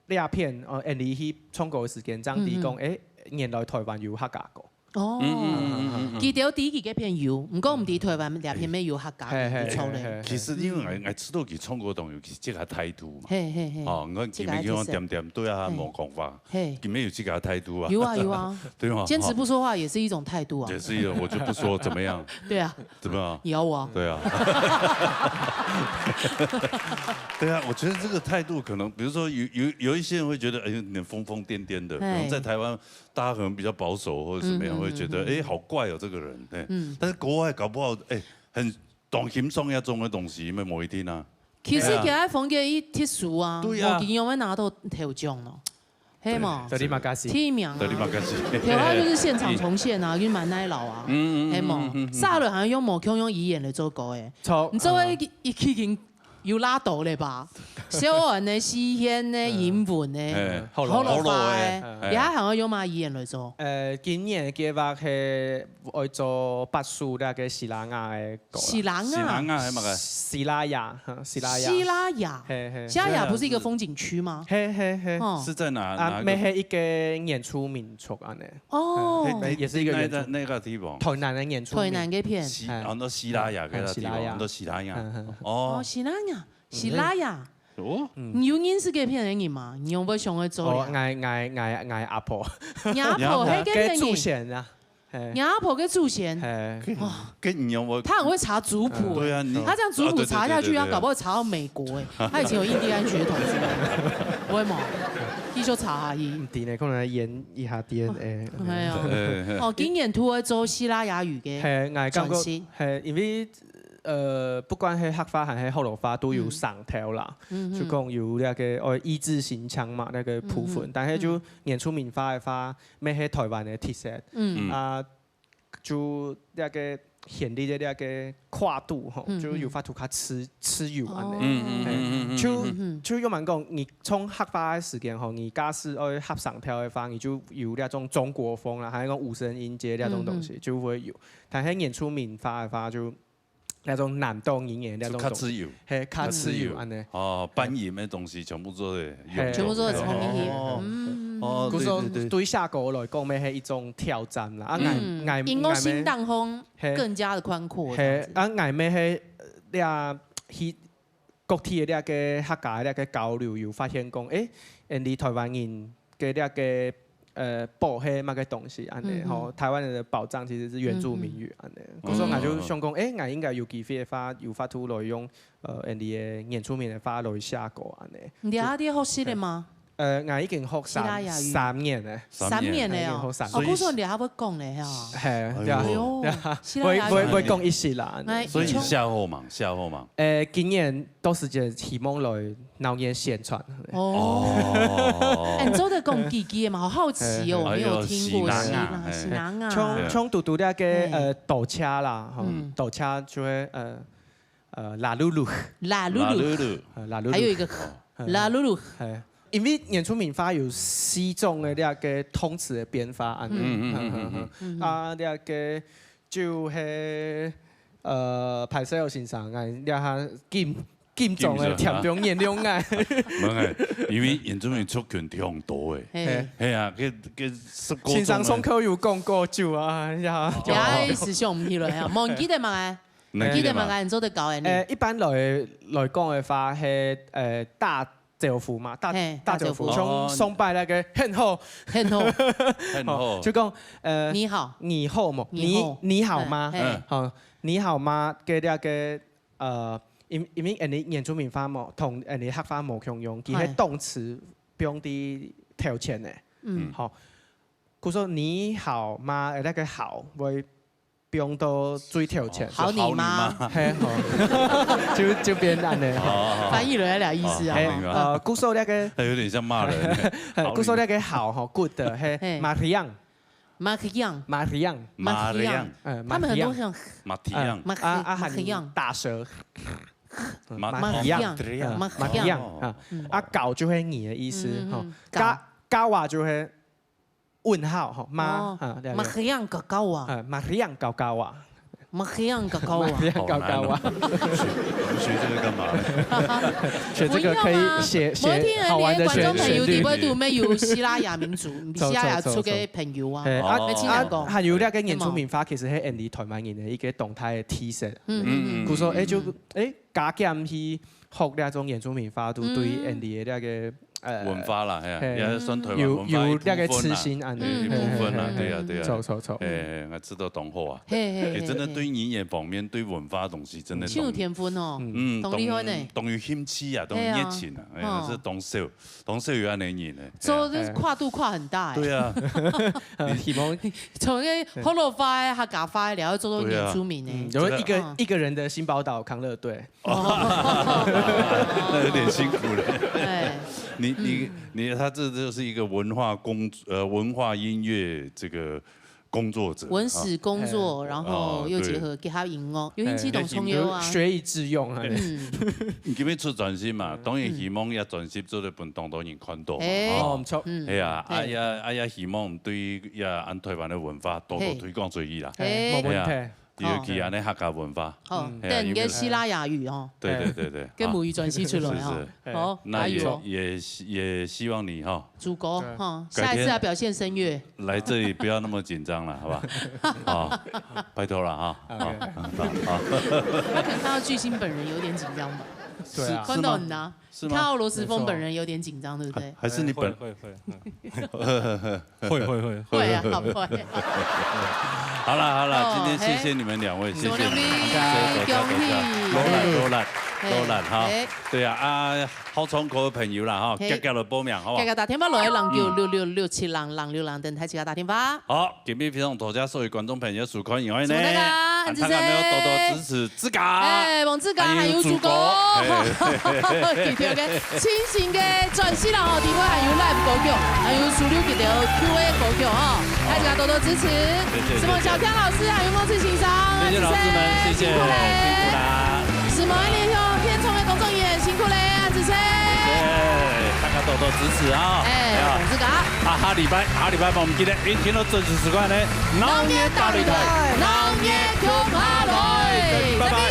那片哦，Andy去唱歌的时间，这样子讲，哎，原来台湾有客家歌。哦，嗯嗯嗯嗯嗯。佢都知佢个朋友，毋过毋知台湾两片咩有客家嘿嘿个唱咧。嘿嘿其实因为我我知道佢唱歌当有这个态度嘛。嘿嘿嘿，哦，我今天跟我点点对啊，嘿没讲话，嘿，你没有这个态度啊？有啊有啊，对吗？坚持不说话也是一种态度啊也。是一个，我就不说怎么样，对啊，怎么样？你咬我啊。对啊，对啊，我觉得这个态度可能，比如说有有有一些人会觉得，哎呦，你疯疯癫癫的，可哎能在台湾大家可能比较保守或者怎么样，嗯嗯会觉得，嗯哎，好怪哦，这个人，哎，嗯但是国外搞不好，哎，很懂欣赏那种的东西，因为某一天啊，其实佢个风格一特殊啊，对啊无经验会拿到头奖咯，系嘛？德里马卡西。提名啊，德里马卡西，头号就是现场重现啊，因为蛮耐老啊，嗯系嘛？下来好像用无共样语言来做歌诶，错，你作为一一个人，有罅到咧吧？小安个、四縣个、英文个、哎學老話个，哎你還想愛用麼語言來做？呃，今年个計劃係愛做八首該个西拉雅个歌啦。西拉雅，西拉雅係麼个？西拉雅，哈，西拉雅。西拉雅，嘿嘿。西拉雅不是一個風景區嗎？嘿嘿嘿。哦，是在哪？啊，哪个？乜係一個原住民族恁呢。哦，那也是一个那原住那那个地方。台南个原住民。台南个片。西，哎哦，那西拉雅，哎那个地方，西拉雅那西拉雅。嗯嗯哦哦，，西拉雅，西拉雅，哦，你有認識該片个人嗎？你有無想愛做哦，咧？𠊎𠊎𠊎𠊎阿婆，你阿婆係該片个祖人，先啊。嘿。你阿婆个祖先，嘿。哇，跟你有我。他很會查族譜。对啊，你他這樣族譜查下去，啊对对对对对他搞不好查到美國哎，他以前有印第安血統之類的，會嗎？繼續查下去。毋知呢，可能愛驗一下DNA。哎呀，哎哎哦，今年都會做西拉雅語个嘿，𠊎感覺轉型，嘿，因為呃，不管係客話還係學老話，都有聲調啦。嗯就講有那個哦，意志形腔嘛，那個部分。但係就原住民話个話，乜係台灣个特色。嗯啊，就那個現在个那個跨度吼，嗯就有法度較自自由恁呢。哦嗯嗯嗯嗯嗯，就嗯就用蠻講，你從客話个時間吼，你假使愛合聲調个話，你就有那種中國風啦，還有講五聲音階那種東西，就會有。但係原住民話个話，就那種南島語言那種東西，就較自由。嘿，較自由恁呢。哦，半音个東西全部都係嘿全部都係重音哦嗯哦，故所对对对。對寫歌來講，乜係一種挑戰啦。啊，嗯𠊎，𠊎，因為心當空嘿更加的寬闊，這樣子，嘿，啊，𠊎乜係這去各地个這個客家个這個交流，有發現講，誒，𠊎俚台灣人个這個呃寶係麼个東西恁呢吼？台灣人的寶藏其實是原住民語恁呢。故所𠊎就想講，誒，𠊎應該有機會个話，有法度來用呃𠊎俚个原住民个話來寫歌恁呢。你這下在學習个嗎？呃，𠊎已經學西拉雅語三三年了。三年了哦，哎好三哦，所以故所你還會講咧哈。嘿，哎對啊哎呦對啊，西拉雅語會會會講一些啦。哎所以你下後嘛，下後嘛。呃，今年到時節希望來鬧熱宣傳。哦，哦哎，你做得講幾句嘛？好好奇哦，我沒有聽過哎呦西拉西拉雅西拉雅。像像嘟嘟這個哎呃堵車啦，吼嗯，堵車就會呃呃拉嚕嚕，拉嚕嚕，拉噜噜。呃拉嚕嚕，還有一個拉嚕嚕，哎，因為原住民話有四種个這個動詞个變化，恁呢。嗯嗯嗯嗯嗯啊，這個就係呃，歹勢哦，先生，𠊎這下緊緊張个，緊張啊添中原諒𠊎。無哎，因為原住民族群忒多誒。嘿，係啊，佢佢十個先生上種課有講過就啊，呀，呀，意思想毋起來啊，無你記得嘛？能記得嘛？你做得搞誒，誒，一般來來講个話，係誒打招呼嘛，打嘿打招呼，打招呼像上擺那個很好，很好，很好，就講誒你好，你好無？你好你你好嗎？嘿嗯好，你好嗎？个這個呃，因因為𠊎俚原住民話無，同𠊎俚客話無共樣，佢嘿係動詞放在頭前个。嗯，好，故所你好嗎？誒，那個好會放到最頭前。好你嗎？嘿，好，就就變恁呢。好好好翻譯了要聊意思啊嘿。誒，呃，故所那個，還有點像罵人。好故所那個好吼，good的，嘿嘿，Mariang， Mariang， Mariang， Mariang，呃，他們很多 Mariang，像馬蹄樣，啊啊，還有 Mariang 打舌 馬，Mariang，呃呃 Mariang Mariang 啊，啊，搞就係你的意思吼嗯嗯，搞搞啊就係問號吼，嗎哦啊，對對， Mariang 搞搞啊呃，Mariang 搞搞啊。 ，Mariang 搞搞啊，搞搞啊好難哦。我們學這個幹嘛？學這個可以寫寫好玩的旋旋律。裡背都沒有西拉雅民族，西拉雅族个朋友啊，哎，啊沒聽講，啊還有那個原住民話，其實係𠊎俚台灣人的一個動態的特色。嗯嗯故所哎就哎加減去學那種原住民話，都對𠊎俚的那個呃文化啦，係啊，嘿也算台灣有文化一部分啦。有那個自信啊，一部分啦，嗯對啊對啊。錯錯錯，哎，我知道懂後啊。嘿嘿嘿，哎，真的對語言方面、對文化東西，真的嗯真有天分哦，嗯，懂厲害呢。懂有興趣啊，懂有熱情啊，哎，哦係當少，當少有恁樣人呢。做這跨度跨很大哎，對啊，希望從該學老話、客家話，然後做到原住民呢，有一個嗯一個人的新寶島康樂隊，那有點辛苦了。哎，你你你，他這就是一個文化工呃文化音樂這個工作者，文史工作，啊。然後又結合，哦，對。結合音樂，有興趣當重要啊。學以致用啊。嗯。你今日出專輯嘛，嗯。當然希望這專輯做得分當多人看到嘛，哎。哦。哦，毋錯。嗯。係啊，哎。啊也，啊也希望對這俺台灣个文化多多推廣出去啦。哎。哎。無問題。係啊。 尤其恁呢客家文化。好，嗯。係啊，等个希臘雅語哦。因為，對，對，對，對。跟母語轉譯出來哦。是，是。好，那也，加油。也希，也希望你哈，祖國，對。哈，改天下一次要表現聲樂。來這裡不要那麼緊張了，好吧？好，拜託了哈。OK。好，好，好。他可能看到巨星本人有點緊張吧。對啊。是，看到你啊。是嗎？是嗎？看到羅時豐本人有點緊張，對不對？還，還是你本，會，會，會，會。 會，會，會。會啊，會。好啦，好啦，哦，今天謝謝你們兩位，嘿。謝謝你們，多謝，多謝，恭喜。多謝。勞力，勞力，嘿，勞力哈。嘿。對啊，啊，好唱歌个朋友啦哈，嘿。遽遽來報名，好不好？遽遽打電話來，零九六六六七零零六零，等待大家打電話。好，今日非常多謝所有觀眾朋友收看以外呢，承蒙大家，還有大家多多支持 志剛。哎，黃志剛還有祖國。還有祖國。嘿。佢个全新个專輯啦吼，裡背還有live歌曲，還有收錄佢兜舊个歌曲吼，大家多多支持。謝謝，謝謝。承蒙小強老師，還有孟志先生，謝謝老師們，謝謝，辛苦咧。辛苦啦。承蒙恁呢吼，片場个工作人員辛苦咧，恁仔細。謝謝，大家多多支持啊。哎，哎呀。黃志剛。啊，下禮拜，下禮拜我們記得一定要準時收看呢，鬧熱大擂台，鬧熱共下來，拜拜。